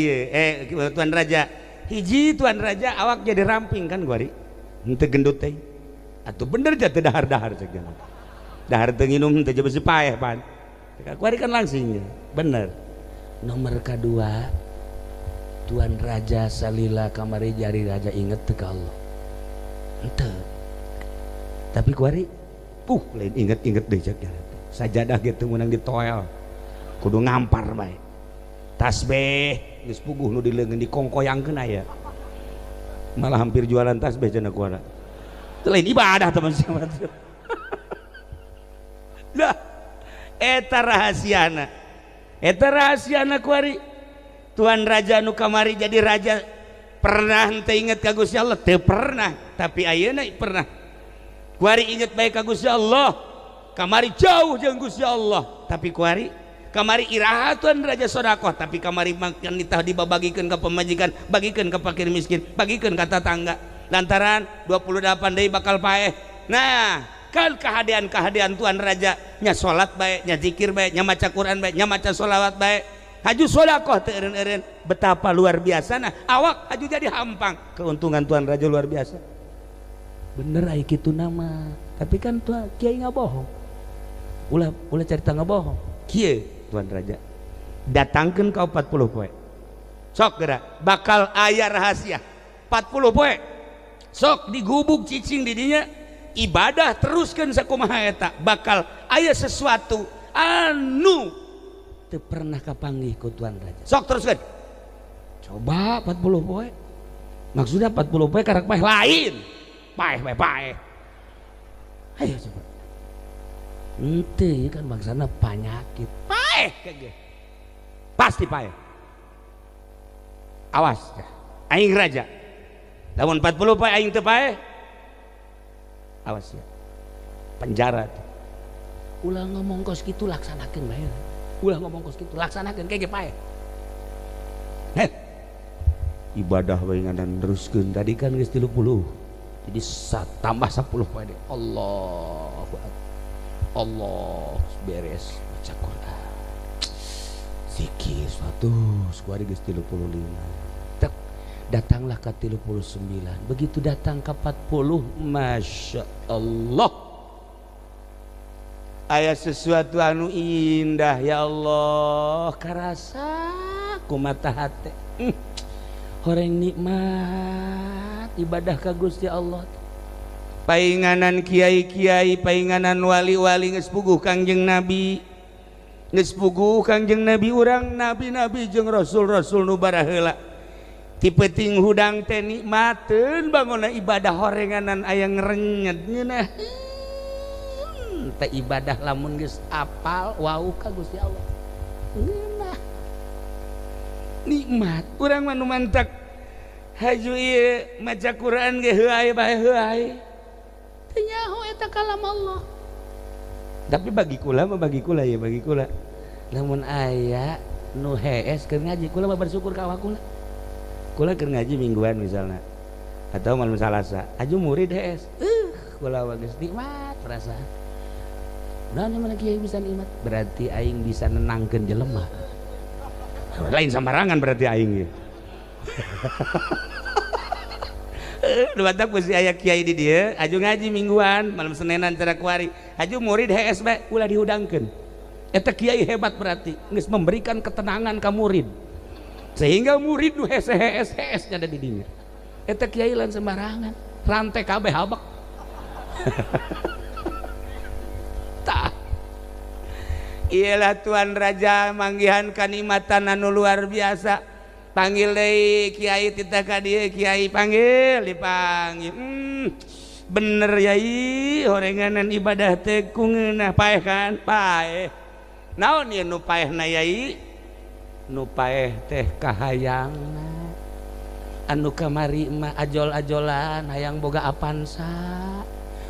[SPEAKER 2] Tuan Raja. Hiji Tuan Raja awak jadi ramping kan guari. Henteu gendut teh. Atuh bener ja teu dahar-dahar cek jangan. Dahar teu nginum teu besi paeh pan. Kuari kan langsing bener. Nomor kedua Tuan Raja salila kamari jari raja inget teu ka Allah. Henteu. Tapi kuari lain inget-inget deui cek jangan. Sajadah ge teu meunang ditoel. Kudu ngampar bae. Tasbih geus puguh nu dileungeun dikongkoyangkeun aya. Malah hampir jualan tasbih cenah kuara. Teu lain ibadah teman siapa. Lah eta rahasiana. Eta rahasiana kuari. Tuan Raja nu kamari jadi raja pernah henteu inget ka Gusti Allah? Teu pernah, tapi ayeuna pernah. Kuari inget bae ka Gusti Allah. Kamari jauh jeung Gusti Allah, tapi kuari kamari iraha Tuan Raja sodakoh, tapi kamari makan ditah dibabagikeun ka pemajikan, bagikeun ka fakir miskin, bagikeun ka tatangga. Lantaran 28 deui bakal paeh. Nah, kan kehadean-kehadean Tuan Raja nya salat bae, nya zikir bae, nya maca Quran bae, nya maca sholawat bae. Haju sodakoh teu eureun-eureun, betapa luar biasa nah awak haju jadi hampang. Keuntungan Tuan Raja luar biasa. Bener ai kitu nama, tapi kan tuan kiai ngabohong. Ulah ulah cerita ngabohong. Kieu Tuan Raja datangkeun ka 40 poe. Sok geura bakal aya rahasia. 40 poe. Sok digubuk cicing di dinya ibadah teruskeun sakumaha eta bakal aya sesuatu anu teu pernah kapanggih ku Tuan Raja. Sok teruskeun. Coba 40 poe. Maksudnya 40 poe karak paeh lain. Paeh paeh paeh. Ayo coba. Henteu kan bangsana panyakit. Paeh kege. Pasti paeh. Awas ya. Aing raja. Lamun 40 poe aing teu paeh. Awas ya. Penjara tuh. Ulah ngomong kos kitu laksanakeun bae. Ulah ngomong kos kitu laksanakeun kege paeh. Heh. Ibadah bae ngadan teruskeun tadi kan geus 30. Jadi tambah 10 poe deui. Allahu akbar. Allah beres baca Quran. Zikir 100 kuari geus 35. Tek datanglah ke 39. Begitu datang ke 40, Masya Allah. Aya sesuatu anu indah ya Allah, karasa ku mata hate. Horeng nikmat ibadah ka Gusti Allah. Painganan kiai-kiai, painganan wali-wali geus puguh Kangjeng Nabi. Geus puguh Kangjeng Nabi urang nabi-nabi jeung rasul-rasul nu baraheula. Ti peuting hudang teh nikmateun bangona ibadah horenganan aya ngrenyet ngeunah. Teh ibadah lamun geus apal wau ka Gusti Allah. Ngeunah. Nikmat urang mah nu mantak haju ieu maca Quran ge heuay bae heuay. Teu nyaho eta kalam Allah. Tapi bagi kula mah bagi kula ya bagi kula. Lamun aya nu hees keur ngaji kula mah bersyukur ka awak kula. Kula keur ngaji mingguan misalnya atau malam Salasa, aju murid hees. Kula mah geus nikmat perasaan.
[SPEAKER 1] Nah, mana kiai bisa nikmat? Berarti aing bisa nenangkeun jelema. Lain sembarangan berarti aing ieu. Dua tak mesti aya kiai di dieu, aju ngaji mingguan, malam Senenan cara kuari. Aju murid HSB ulah dihudangkeun. Eta kiai hebat berarti geus memberikan ketenangan ka murid. Sehingga murid nu hese hees hees nya ada di dinya. Eta kiai lain sembarangan, rantai kabeh habak. Tah. Iyalah Tuan Raja manggihan kanikmatan anu luar biasa. Panggil deui kiai titah ka dieu, kiai panggil, dipanggil. Bener yai, horenganan ibadah teh ku ngeunah paeh kan? Paeh. Naon ieu nu paehna yai? Nu paeh teh kahayangna. Anu kamari mah ajol-ajolan hayang boga Avanza,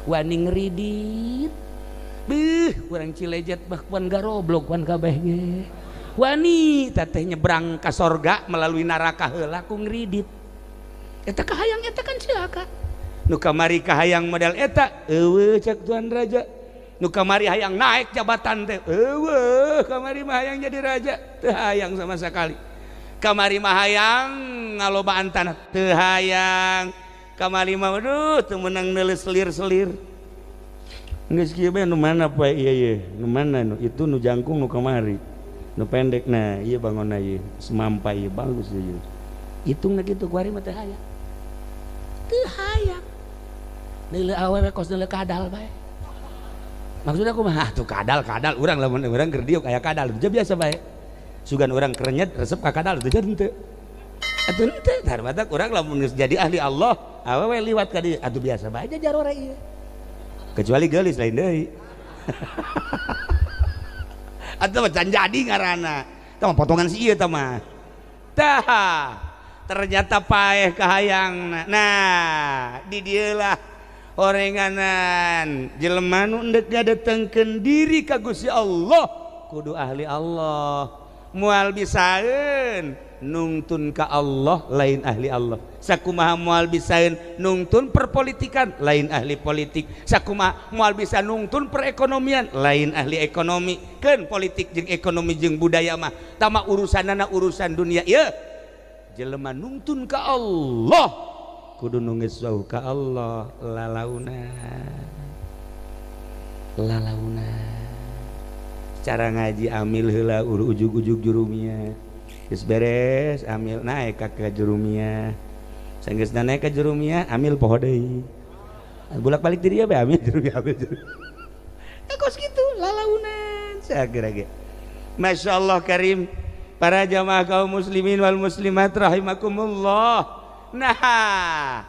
[SPEAKER 1] wani ngridit. Beuh, urang Cilejet bah wan garoblok wan kabeh ge. Wani teteh nyebrang ka sorga melalui neraka heula ku ngridit. Eta kahayang eta kan cilaka. Nu kamari kahayang model eta eueuh cek Tuan Raja. Nu kamari hayang naik jabatan teh eueuh, kamari mah hayang jadi raja teu hayang sama sekali. Kamari mah hayang ngalobaan tanah teu hayang. Kamari mah aduh teu meunang neuleus selir-selir. Geus kieu bae nu mana poe ieu ye, nu mana nu itu nu jangkung nu kamari. Nu pendek nah ieu bangonna ieu, semampai ieu bagus ieu. Hitungna kitu kuari mah teu hayang. Teu hayang. Neuleuh awewe kos neuleuh kadal bae. Maksudna kumaha? Tuh kadal-kadal urang lamun urang keur diuk aya kadal, teu biasa bae. Sugan urang kerenyet resep ka kadal teu jadi henteu. Atuh henteu, tar batak urang lamun geus jadi ahli Allah, awewe liwat ka dieu, atuh biasa bae jarore ieu. Kecuali geulis lain deui. Atuh mah can jadi ngaranna. Tah mah potongan si ieu tah mah. Tah, ternyata paeh kahayangna. Nah, di dieu lah orenganan jelema nu endek ngadatengkeun diri ka Gusti Allah kudu ahli Allah. Moal bisaeun nungtun ka Allah lain ahli Allah. Sakumaha moal bisaeun nungtun perpolitikan lain ahli politik. Sakumaha moal bisa nungtun perekonomian lain ahli ekonomi. Keun politik jeung ekonomi jeung budaya mah tama urusanana urusan dunia ieu. Jelema nungtun ka Allah kudu nu geus wauh ka Allah lalauna. Lalauna. Cara ngaji amil heula ujug-ujug jurumia. Geus beres amil naik ka jurumia. Sanggeusna naik ka jurumia amil poho deui. Bolak-balik di dieu bae amil jurumia amil jurumia. Kos kitu lalaunan sageura ge. Masyaallah karim para jamaah kaum muslimin wal muslimat rahimakumullah. Nah,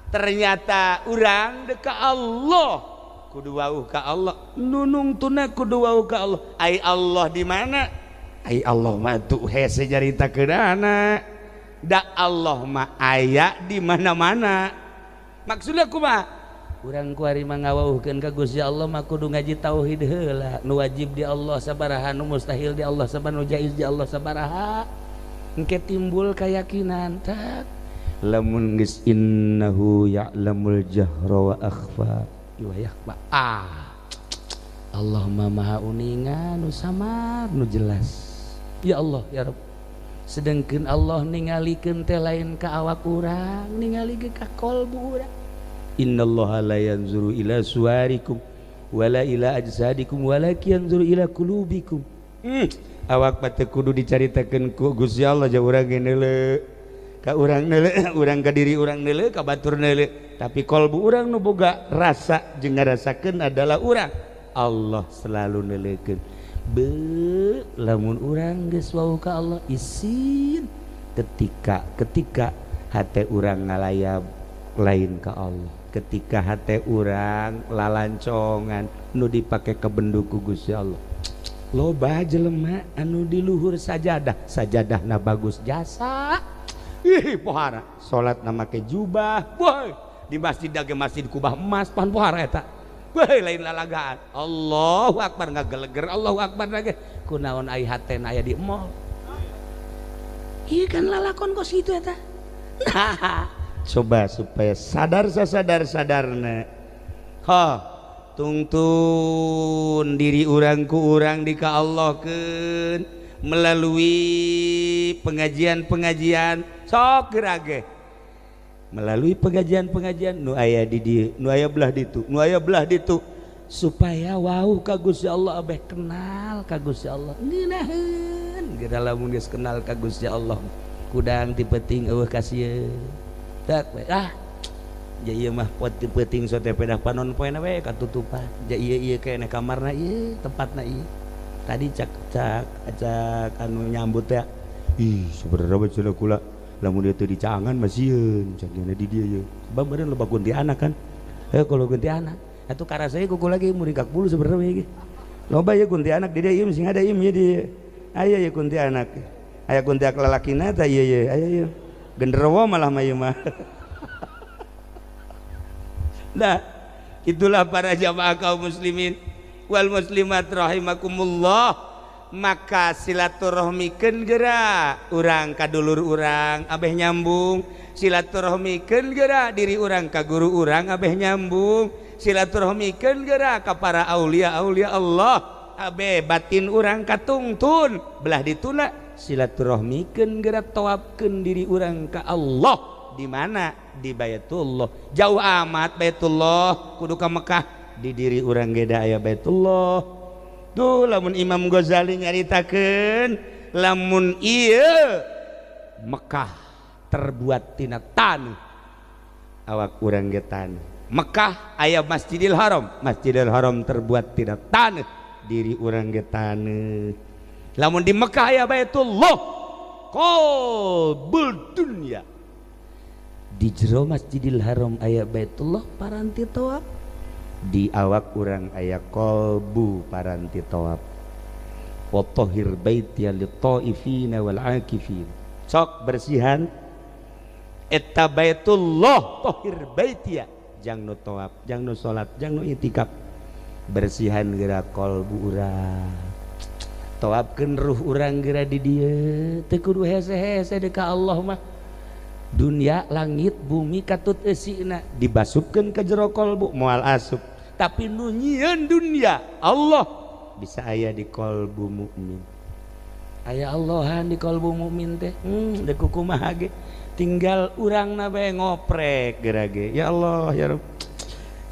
[SPEAKER 1] ternyata urang deka Allah kudu wauh ka Allah, nunungtuna kudu wauh ka Allah. Ai Allah di mana? Ai Allah mah tuh hese nyaritakeunana. Da Allah mah aya di mana-mana. Maksudna kumaha? Urang kuari mah ngawauhkeun ka Gusti Allah mah kudu ngaji tauhid heula. Nu wajib di Allah sabaraha, nu mustahil di Allah sabaraha, nu jaiz di Allah sabaraha. Engke timbul keyakinan tak lamun geus innahu ya'lamul jahra wa akhfa. Iwayah ah Allah maha uninga nu samar nu jelas. Ya Allah ya Rabb. Sedangkan Allah ningalikeun teh lain ka awak urang, ningali ge ka kolbu urang. Innallaha la yanzuru ila suwarikum wala ila ajsadikum walakin yanzuru ila qulubikum. Awak mah teu kudu dicaritakeun ku Gusti Allah ja urang ge neuleuh. Ka urang neuleuh, urang ka diri urang neuleuh, ka batur neuleuh. Tapi kolbu urang nu boga rasa jeung ngarasakeun adalah urang. Allah selalu neuleukeun. Be lamun urang geus wauh ka Allah isin ketika hate urang ngalayab lain ka Allah. Ketika hate urang lalancongan nu dipake kebendu ku Gusti Allah. Loba jelema anu di luhur sajadah, sajadahna bagus jasa. Ih pohara, salat na make jubah. Woi, di masjid ge masjid kubah emas pan pohara eta. Woi, lain lalagaan. Allahu akbar ngageleger, Allahu akbar lagi. Kunaon ai hatena aya di mall. Ieu kan lalakon kos kitu eta. Nah, coba supaya sadar sasadar sadarna. Ha,
[SPEAKER 2] Tungtun diri urang ku urang di ka Allahkeun melalui pengajian-pengajian. Sok geura ge melalui pengajian-pengajian nu aya di dieu, nu aya belah ditu, nu aya belah ditu, supaya wau ka Gusti Allah, abeh kenal ka Gusti Allah. Ngeunaheun geura lamun geus kenal ka Gusti Allah, kudang ti peuting eueuh kasieun tak we. Ah ja ieu mah pot ti peuting sote pedah panon poena we katutupan. Ja ieu ieu keneh kamarna, ieu tempatna ieu. Tadi cak cak cak anu nyambut ya, ih sebenarnya mah cenah kula lamun dia teu dicangan mah sieun cak di dieu ye, sebab meureun loba kuntilanak kan. Eh, kalau kuntilanak atuh karasa kuku lagi muringkak bulu. Sebenarnya ge loba ya kuntilanak di dieu. Ieu sing ada ieu di aya ya kuntilanak, aya kuntilanak lalakina tah ieu ye, aya ieu genderuwo malah mah ieu mah. Nah, itulah para jamaah kaum muslimin wal muslimat rahimakumullah. Maka silaturahmikeun geura urang ka dulur urang abeh nyambung, silaturahmikeun geura diri urang ka guru urang abeh nyambung, silaturahmikeun geura ka para aulia aulia Allah abeh batin urang katungtun. Belah dituna silaturahmikeun geura, tawafkeun diri urang ka Allah. Di mana? Di Baitullah. Jauh amat Baitullah kudu ka Mekah? Di diri urang ge aya Baitullah tuh. Lamun Imam Ghazali nyaritakeun, lamun ieu Mekah terbuat tina taneuh, awak urang ge taneuh. Mekah aya Masjidil Haram, Masjidil Haram terbuat tina taneuh, diri urang ge taneuh. Lamun di Mekah aya Baitullah, qalbul dunya, di jero Masjidil Haram aya Baitullah paranti tawaf, di awak urang aya kolbu paranti tawaf. Wa tahhir baitiya lit-taifina wal akifin. Sok bersihan eta Baitullah, tahhir baitiya jang nu tawaf, jang nu salat, jang nu itikaf. Bersihan geura kolbu urang, tawafkeun ruh urang geura di dieu. Teu kudu hese-hese deuk ka Allah mah. Dunia, langit, bumi katut eusina dibasupkeun ke jero kolbu moal asup, tapi nu nyieun dunia Allah bisa aya di kolbu mukmin. Aya Allahan di kolbu mukmin teh. Deuk kumaha ge tinggal urangna bae ngoprek geura ge. Ya Allah, ya Rabb,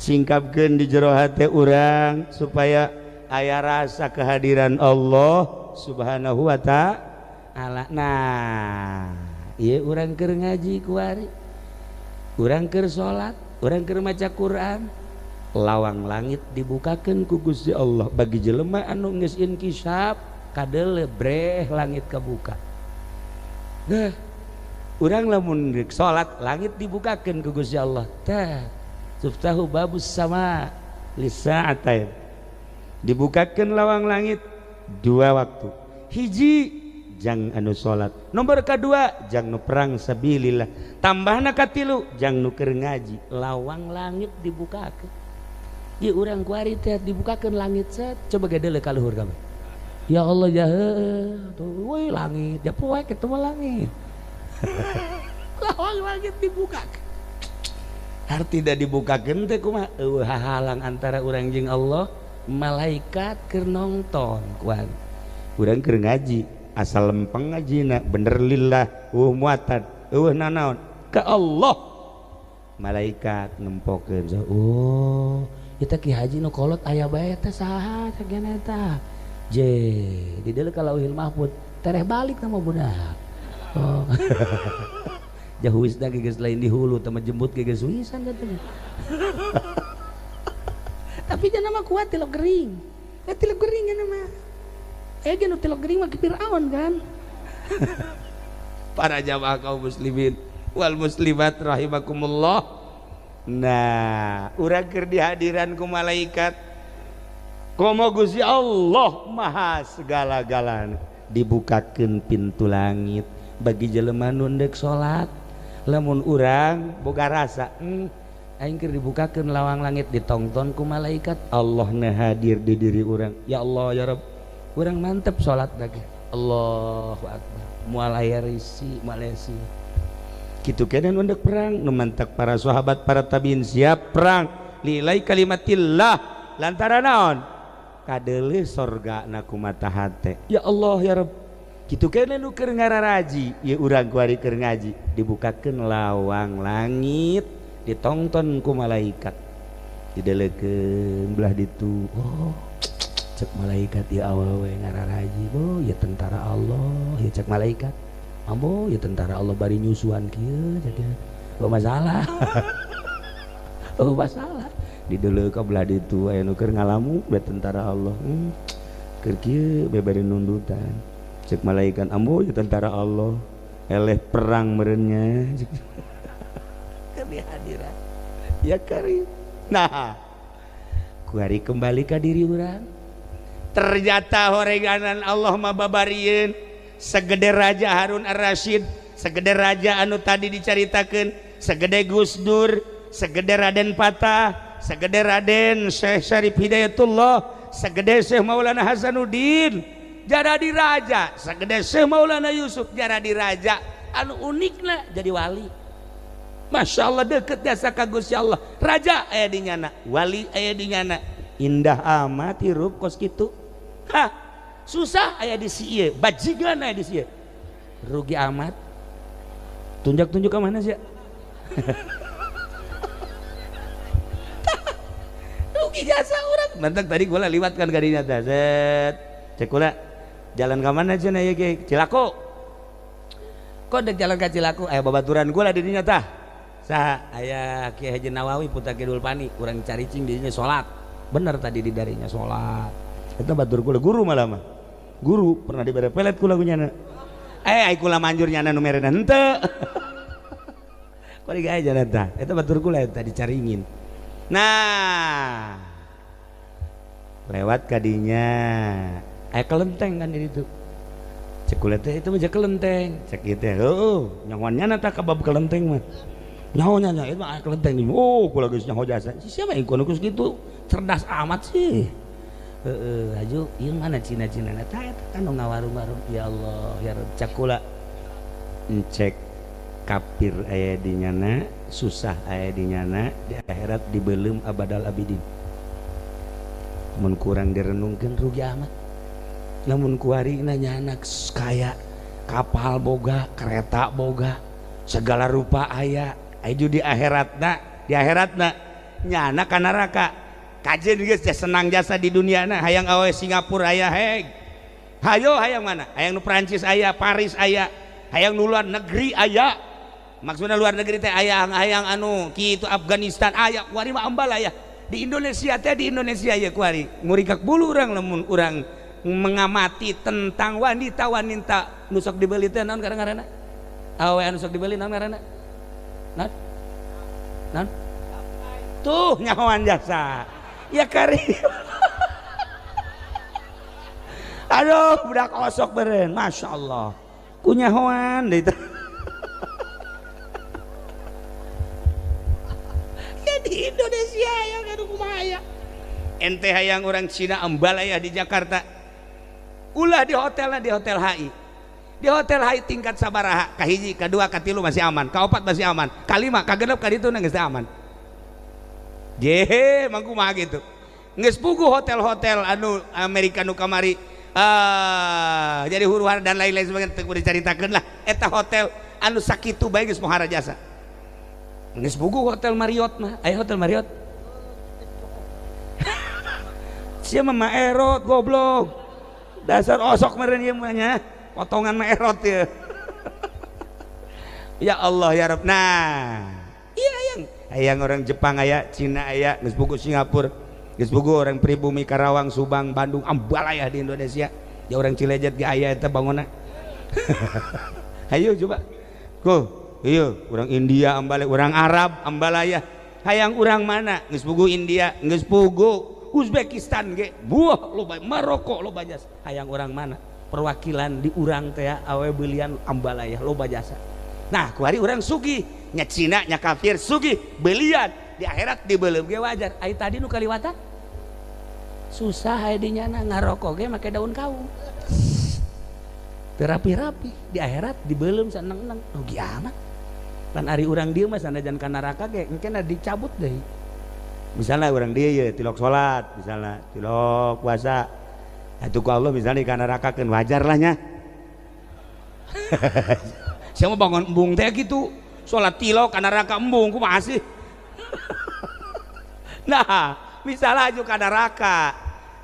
[SPEAKER 2] singkapkeun di jero hate urang supaya aya rasa kehadiran Allah Subhanahu wa Ta'ala. Nah, ieu urang keur ngaji kuari, urang keur salat, urang keur maca Quran, lawang langit dibukakeun ku Gusti Allah bagi jelema anu geus inkisaf kadele breh langit kebuka. Nah, urang lamun rek salat, langit dibukakeun ku Gusti Allah tah. Tuftahu babus sama lisa'atain, dibukakeun lawang langit dua waktu. Hiji jang anu salat, nomor kedua jang nu perang sabilillah, tambahna katilu jang nu keur ngaji. Lawang langit dibukakeun. Ieu urang kuari teh dibukakeun langit set. Coba gedele ka luhur kabeh. Ya Allah, ya tuh woi langit ya, poek kitu mah langit. Lawang langit dibuka. Hartina dibukakeun teh kumaha? Eueuh hahalang antara urang jeung Allah. Malaikat keur nongton kuari urang keur ngaji. Asal lempeng ngajina bener lillah, eueuh muatan, eueuh nanaon ka Allah, malaikat nempokeun. Oh, kita Ki Haji nu kolot aya bae teh, saha sakieu eta je di dieu ka Lauhil Mahfud tereh balik nama budak. Oh, jauh wisna geus lain di hulu teh mah, jembut ge geus wisan katanya. Tapi jangan mah kuat tilok gering, eh, tilok gering kan mah, eh, nu tilok gering mah Fir'aun kan. Para jamaah kaum muslimin wal muslimat rahimakumullah. Nah, urang keur dihadiran ku malaikat, komo Gusti Allah maha segala-galana, dibukakeun pintu langit bagi jelema nu ndek salat. Lamun urang boga rasa, aing keur dibukakeun lawang langit, ditongton ku malaikat, Allah na hadir di diri urang, ya Allah, ya Rabb, urang mantep salat lagi. Allahu akbar, moal aya risi, moal aya kitu keneh nu perang. Nu mantak para sahabat, para tabiin siap perang li'ilai kalimatillah. Lantaran naon? Kadeuleuh sorgana ku mata hate. Ya Allah ya Rabb. Kitu keneh nu keur ngararaji, ieu urang kuari keur ngaji, dibukakeun lawang langit, ditongton ku malaikat. Dideleukeun belah ditu. Oh, cek malaikat ieu awewe ngararaji. Oh, ya tentara Allah, ya cek malaikat. Ambo, ya tentara Allah bari nyusuan kieu cek. Oh masalah. Oh masalah. Dideleukeun ka belah ditu aya nu keur ngalamu belah tentara Allah. Keur kieu bari nundutan. Cek malaikat ambo ya tentara Allah eleh perang merenya kami hadirat ya karim. Nah kuari kembali ke diri urang, ternyata horeganan Allah mah babarieun segede Raja Harun Ar-Rasyid, segede raja anu tadi dicaritakeun, segede Gus Dur, segede Raden Patah, segede Raden Syekh Syarif Hidayatullah, segede Syekh Maulana Hasanuddin jadi raja, segede Syekh Maulana Yusuf jadi raja, anu unikna jadi wali. Masya Allah deket jasa ka Gusti Allah. Raja aya di nyana, wali aya di nyana. Indah amat hirup kos kitu. Hah, susah aya di si ieu, bajingan aya di si ieu. Rugi amat. Tunjuk-tunjuk ka mana sih? Rugi jasa urang. Mantak tadi gua liwat kan kadinya teh. Set. Cek kula jalan ka mana cenah ieu ge? Cilaku. Kok dek jalan ka Cilaku aya babaturan gua lah di dinya tah. Saha aya Kiai Haji Nawawi putra Kidul Pani, urang caricing di dinya salat. Bener tadi di darinya salat. Eta batur kula guru malah mah. Guru pernah dibere pelet kula ku nyana. Eh ai kula manjur nyana nu merena henteu. Kok digae jalan tah. Eta batur kula eta dicaringin. Nah, lewat kadinya aya kelenteng kan di ditu. Cek kula teh itu mah kelenteng. Cek ieu teh heueuh nyahoan nyana tah ka bab kelenteng mah. Nyaho nya itu mah aya kelenteng nih. Oh, kula geus nyaho jasa. Siapa yang kudu kitu? Cerdas amat sih. Heeh, aju ieu mana Cina-Cina na tah eta kan ngawarung-warung. Ya Allah, ya Rabb. Cek kula encek kafir aya di nyana, susah aya di nyana, di akhirat dibeuleum abadal abidin. Mun kurang direnungkeun rugi amat. Namun kuari nanya anak kaya kapal boga, kereta boga, segala rupa aya. Aju di akhiratna nyana ka neraka. Kajeun geus senang jasa di duniana, hayang awe Singapura aya heg. Hayo hayang mana? Hayang nu Prancis aya, Paris aya, hayang nu luar negeri aya. Maksudna luar negeri teh aya hayang anu kitu Afghanistan aya, kuari mah ambal aya. Di Indonesia teh di Indonesia ya kuari. Ngurikak bulu urang lamun urang mengamati tentang wanita-wanita nu sok dibeli teh naon ngaranna? Awewe anu sok dibeli naon ngaranna? Naon? Naon? Tuh nyahoan jasa. Ya kari. Aduh, budak osok beren, Masya Allah. Ku nyahoan deui teh. Ya di Indonesia ya kudu kumaha ya. Ente hayang orang Cina ambalaya di Jakarta. Ulah di hotelnya di hotel HI. Di hotel HI tingkat sabaraha, kahiji, kadua, katilu masih aman, kaopat masih aman, kalima, kagenep, kaditu geus aman. Jehe, mangku mah gitu. Geus puguh hotel-hotel anu Amerika nu kamari jadi huru-hara dan lain-lain sebagainya teu kudu dicaritakeun lah. Eta hotel anu sakitu bae geus pohara jasa. Geus puguh hotel Marriott mah, aya hotel Marriott. Sia mah erot goblok. Dasar osok meureun ieu mah nya, potongan mah erot ya. Ya Allah ya Rabb. Nah, iya hayang. Hayang orang Jepang aya, Cina aya, geus puguh Singapura, geus puguh orang pribumi Karawang, Subang, Bandung, ambalaya di Indonesia. Ya orang Cilejet ge aya eta bangunna. Hayu coba. Ku, iya orang India ambalaya, orang Arab ambalaya. Hayang urang mana? Geus puguh India, geus puguh Uzbekistan ge, buah loba Maroko loba jasa. Hayang urang mana? Perwakilan di urang teh awe beulian ambalaya loba jasa. Nah, kuari urang sugih, nya Cina nya kafir sugih beulian di akhirat dibeuleum ge wajar. Ai tadi nu kaliwatan susah aya di nyana ngarokok ge make daun kaung. Teu rapi-rapi di akhirat dibeuleum saneng-neng rugi amat. Pan ari urang dieu mah sanajan ka neraka ge engke dicabut deui. Misalnya orang dia ya tilok salat, misalnya tilok puasa. Atuh ku Allah misalnya dikanarakakeun wajar lah nya. Siapa bangun embung teh gitu. Salat tilok ka neraka embung kumaha sih? Nah, misalnya aju ka neraka.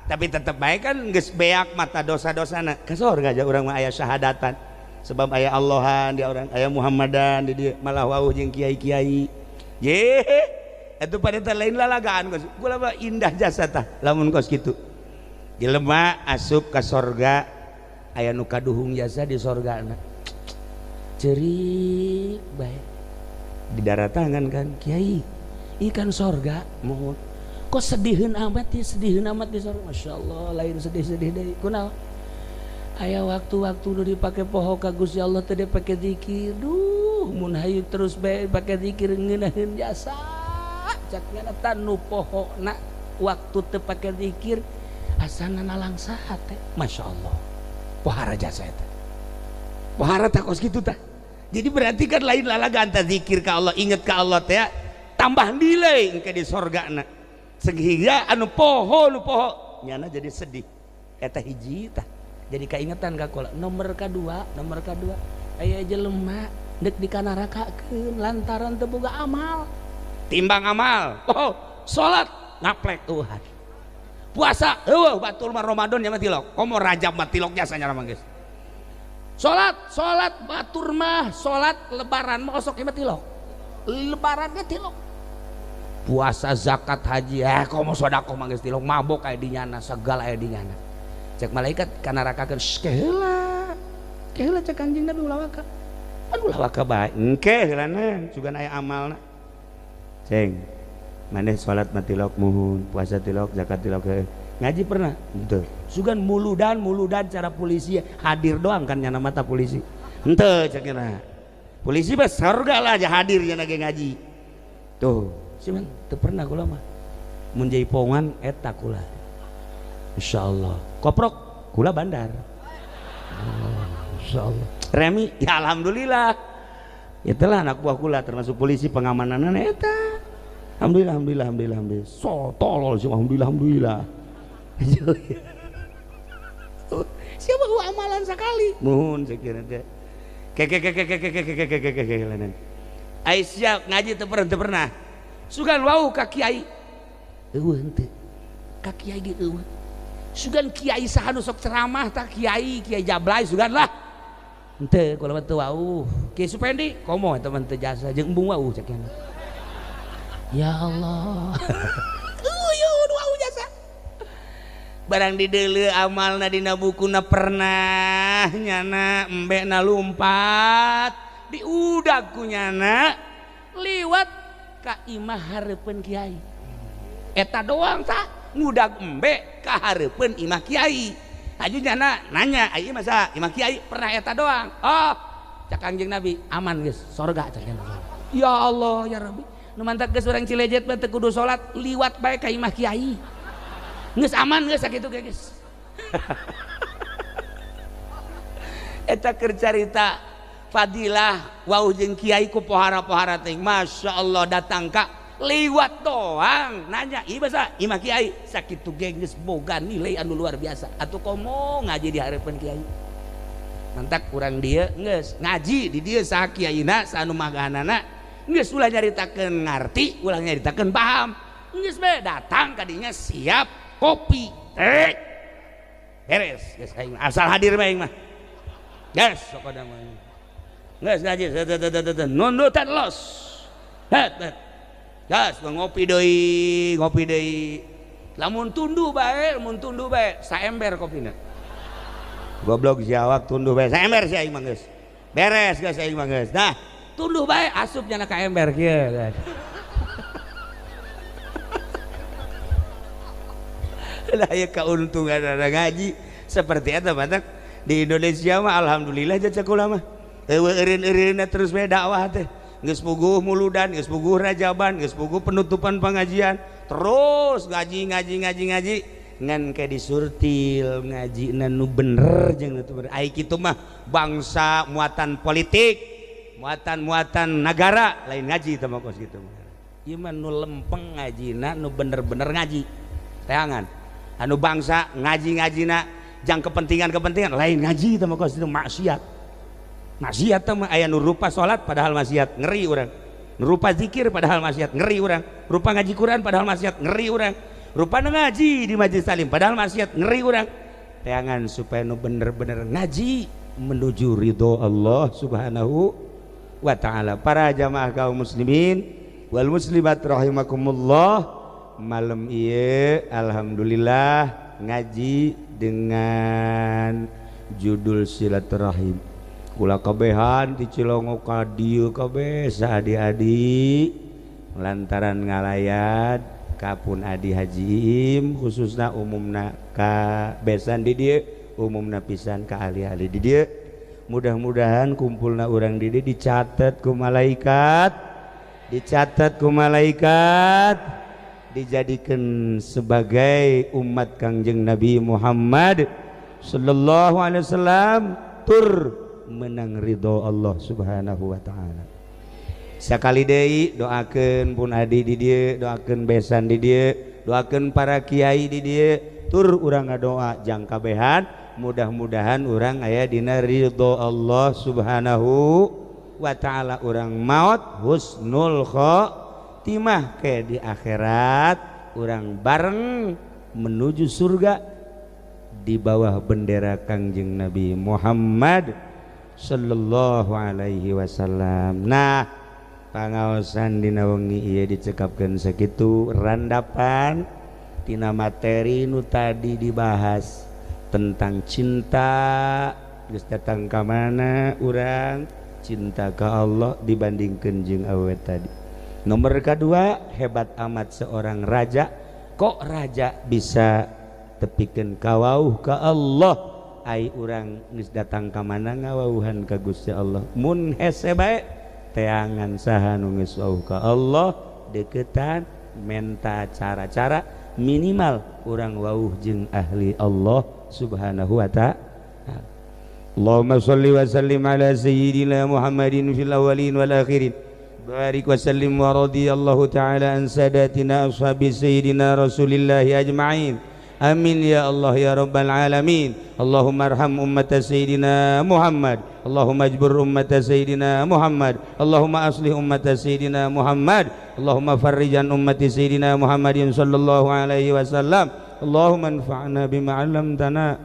[SPEAKER 2] Tapi tetep bae kan geus beak mata dosa-dosana. Ka sorga aja urang mah aya syahadatan. Sebab aya Allahan di urang, aya Muhammadan di dieu, malah wauh jeung kiai-kiai. Ye, itu pada lain lalagaan kos. Kula mah indah jasa tah lamun kos kitu. Jelema asup ka sorga aya nu kaduhung jasa di sorgana. Cerik bae. Di daratangan kan kiai, ikan sorga mohon. Kok sediheun amat ya, sediheun amat di sorga. Masya Allah, lain sedih-sedih deui. Kunaon? Aya waktu-waktu nu dipake poho ka Gusti Allah teh dipake zikir. Duh, mun hayu terus bae pake zikir ngeunaheun jasa. Cak nyana nu pohona waktu teu pake zikir asana nalangsa teh. Masya Allah. Pohara jasa eta. Pohara tah kos kitu tah. Jadi berarti kan lain lalagaan tah zikir ka Allah, inget ka Allah teh tambah nilai engke di sorgana. Sehingga anu poho nu poho nyana jadi sedih. Eta hiji tah. Jadi kaingetan ka kula. Nomor kadua aya jelema deuk dikanarakakeun lantaran teu boga amal. Timbang amal. Oh, salat ngaplek eueuhan. Puasa eueuh batur mah Ramadan nya mah tilok. Komo Rajab mah tilok jasa nya mah geus. Salat batur mah salat lebaran mah osok ieu mah tilok. Lebaran ge tilok. Puasa, zakat, haji, komo sedekah mah geus tilok, mabok aya di nyana, segala aya di nyana. Cek malaikat kanarakakeun keheula. Keheula cek Kanjeng Nabi ulah waka. Aduh ulah waka bae. Engke heulana sugan aya amalna. Ceng, maneh salat mah tilok muhun, puasa tilok, zakat tilok. Ngaji pernah? Henteu. Sugan muludan cara polisi hadir doang kan nyana mata polisi. Henteu cek nyana. Polisi mah surga lah aja hadir nyana ge ngaji. Tuh, cuman teu pernah kula mah. Mun jaipongan eta kula. Insyaallah. Koprok kula bandar. Oh, insyaallah. Remi ya alhamdulillah. Itulah anak buah kula termasuk polisi pengamananna eta. Alhamdulillah alhamdulillah alhamdulillah alhamdulillah. So tolol sih alhamdulillah alhamdulillah. Siapa gua amalan sekali. Muhun sekira teh. Ke ke ke ke ke ke ke ke ke ke ke. Ai siap ngaji teu pernah. Sugan wau ka kiai. Eueuh henteu. Ka kiai ge eueuh. Sugan kiai saha nu sok ceramah tah kiai, kiai Jablay sugan lah. Henteu kula mah teu wau. Kiai Supendi komo eta mah teu jasa jeung embung wau cek nya. Ya Allah. Eueuh wau jasa. Barang dideuleu amalna dina bukuna pernah nyana embekna lumpat diudag ku nyana liwat ka imah hareupeun kiai. Eta doang tah ngudag embe ka hareupeun imah kiai. Aju nyana nanya, ai masa imah kiai pernah eta doang. Oh, cak Kangjeng Nabi aman geus sorga cak nyana. Ya Allah ya Rabbi. Nu mantak geus urang Cilejet mah teu kudu salat liwat bae ka imah kiai. Geus aman geus sakitu ge geus. Eta keur carita fadilah wau jeung kiai ku pohara-pohara teh. Masya Allah datang ka liwat doang nanya ieu basa imah kiai sakitu ge geus boga nilai anu luar biasa. Atuh komo ngaji di hareupeun kiai. Mantak urang dieu geus ngaji di dieu saha kiaina saha nu magahanana geus ulah nyaritakeun ngarti, ulah nyaritakeun paham. Geus bae datang ka dinya siap kopi teh beres geus aing asal hadir bae aing mah. Geus sok mah. Geus ngaji nundutan los. Het. Geus ngopi deui. Lamun tunduh bae saember kopina. Goblok si awak tunduh bae saember si aing mah geus. Beres geus aing mah geus. Nah, tunduh bae asup nyana ka ember kieu. Lah ya keuntungan ada ngaji seperti eta batak di Indonesia mah alhamdulillah jasa kula mah. Eueuh eureun-eureunna terus bae dakwah teh. Geus puguh muludan, geus puguh rajaban, geus puguh penutupan pengajian, terus ngaji ngaji ngaji ngaji ngan ke disurtil ngajina nu bener jeung nu teu bener. Ai kitu mah bangsa muatan politik, muatan-muatan nagara lain ngaji teh mah kos kitu.
[SPEAKER 1] Ieu mah nu lempeng ngajina, nu bener-bener ngaji. Teangan. Anu bangsa ngaji-ngajina jang kepentingan-kepentingan lain ngaji teh mah kos itu maksiat. Maksiat teh mah aya nu rupa salat padahal maksiat, ngeri urang. Nu rupa zikir padahal maksiat, ngeri urang. Rupa ngaji Quran padahal maksiat, ngeri urang. Rupa ngaji di majelis taklim padahal maksiat, ngeri urang. Teangan supaya nu bener-bener ngaji menuju ridho Allah Subhanahu wa ta'ala. Para jamaah kaum muslimin wal muslimat rahimakumullah, malam ieu alhamdulillah ngaji dengan judul silaturahim. Kula kabehan di Cilongok ka dieu kabeh saadi-adi lantaran ngalayat kapun Adi Haji Iim, khususna umumna ka besan di dieu, umumna pisan ka ahli-ahli di dieu. Mudah-mudahan kumpulna urang di dieu dicatat ku malaikat, dicatat ku malaikat, dijadikan sebagai umat Kangjeng Nabi Muhammad sallallahu alaihi wasallam, tur menang ridho Allah Subhanahu wa ta'ala. Sakali deui doakeun pun adi di dieu, doakeun besan di dieu, doakeun para kiai di dieu, tur urang ngadoa jang kabehan, mudah-mudahan urang aya dina ridho Allah Subhanahu wa ta'ala, urang maot husnul khotimah ke di akhirat urang bareng menuju surga di bawah bendera Kangjeng Nabi Muhammad sallallahu alaihi wasallam. Nah, pangaosan dina wengi ieu dicekapkeun sakitu randapan tina materi nu tadi dibahas tentang cinta. Geus datang ka mana urang cinta ka Allah dibandingkeun jeung awewe tadi. Nomor kedua, hebat amat seorang raja, kok raja bisa tepikeun kawauh ka Allah. Ai urang geus datang ka mana ngawauhan ka Gusti Allah. Mun hese bae teangan saha nu geus wauh ka Allah, deketan menta cara-cara minimal urang wauh jeung ahli Allah Subhanahu wa ta'ala. Allahumma shalli wa sallim ala sayyidina Muhammadin fil awwalin wal akhirin. Barik wa sallim wa radiyallahu ta'ala an sadatina ashabi sayyidina Rasulillahi ajma'in. Amin ya Allah ya Rabbal alamin. Allahumma arham ummata sayyidina Muhammad. Allahumma ajbur ummata sayyidina Muhammad. Allahumma aslih ummata sayyidina Muhammad. Allahumma farrijan ummati sayyidina Muhammadin sallallahu alaihi wasallam. Allahumma anfa'na bima 'allamtana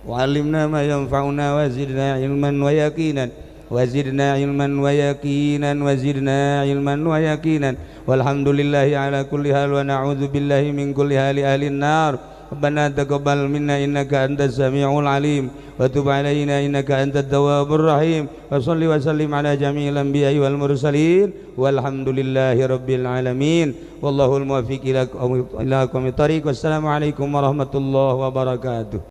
[SPEAKER 1] wa 'allimna ma yanfa'una wa zidna ilman wa yaqinan. Wa zidna ilman wa yaqinan wa zidna ilman wa yaqinan. Walhamdulillahi ala kulli hal wa na'udzu billahi min kulli hali ahlin nar. Rabbana taqabbal minna innaka antas samiul alim wa tub alaina innaka antat tawwabur rahim. Wa shalli wa sallim ala jami'il anbiya'i wal mursalin. Walhamdulillahi rabbil alamin. Wallahul muwaffiq ila aqwamit thariq. Wassalamu alaikum warahmatullahi wabarakatuh.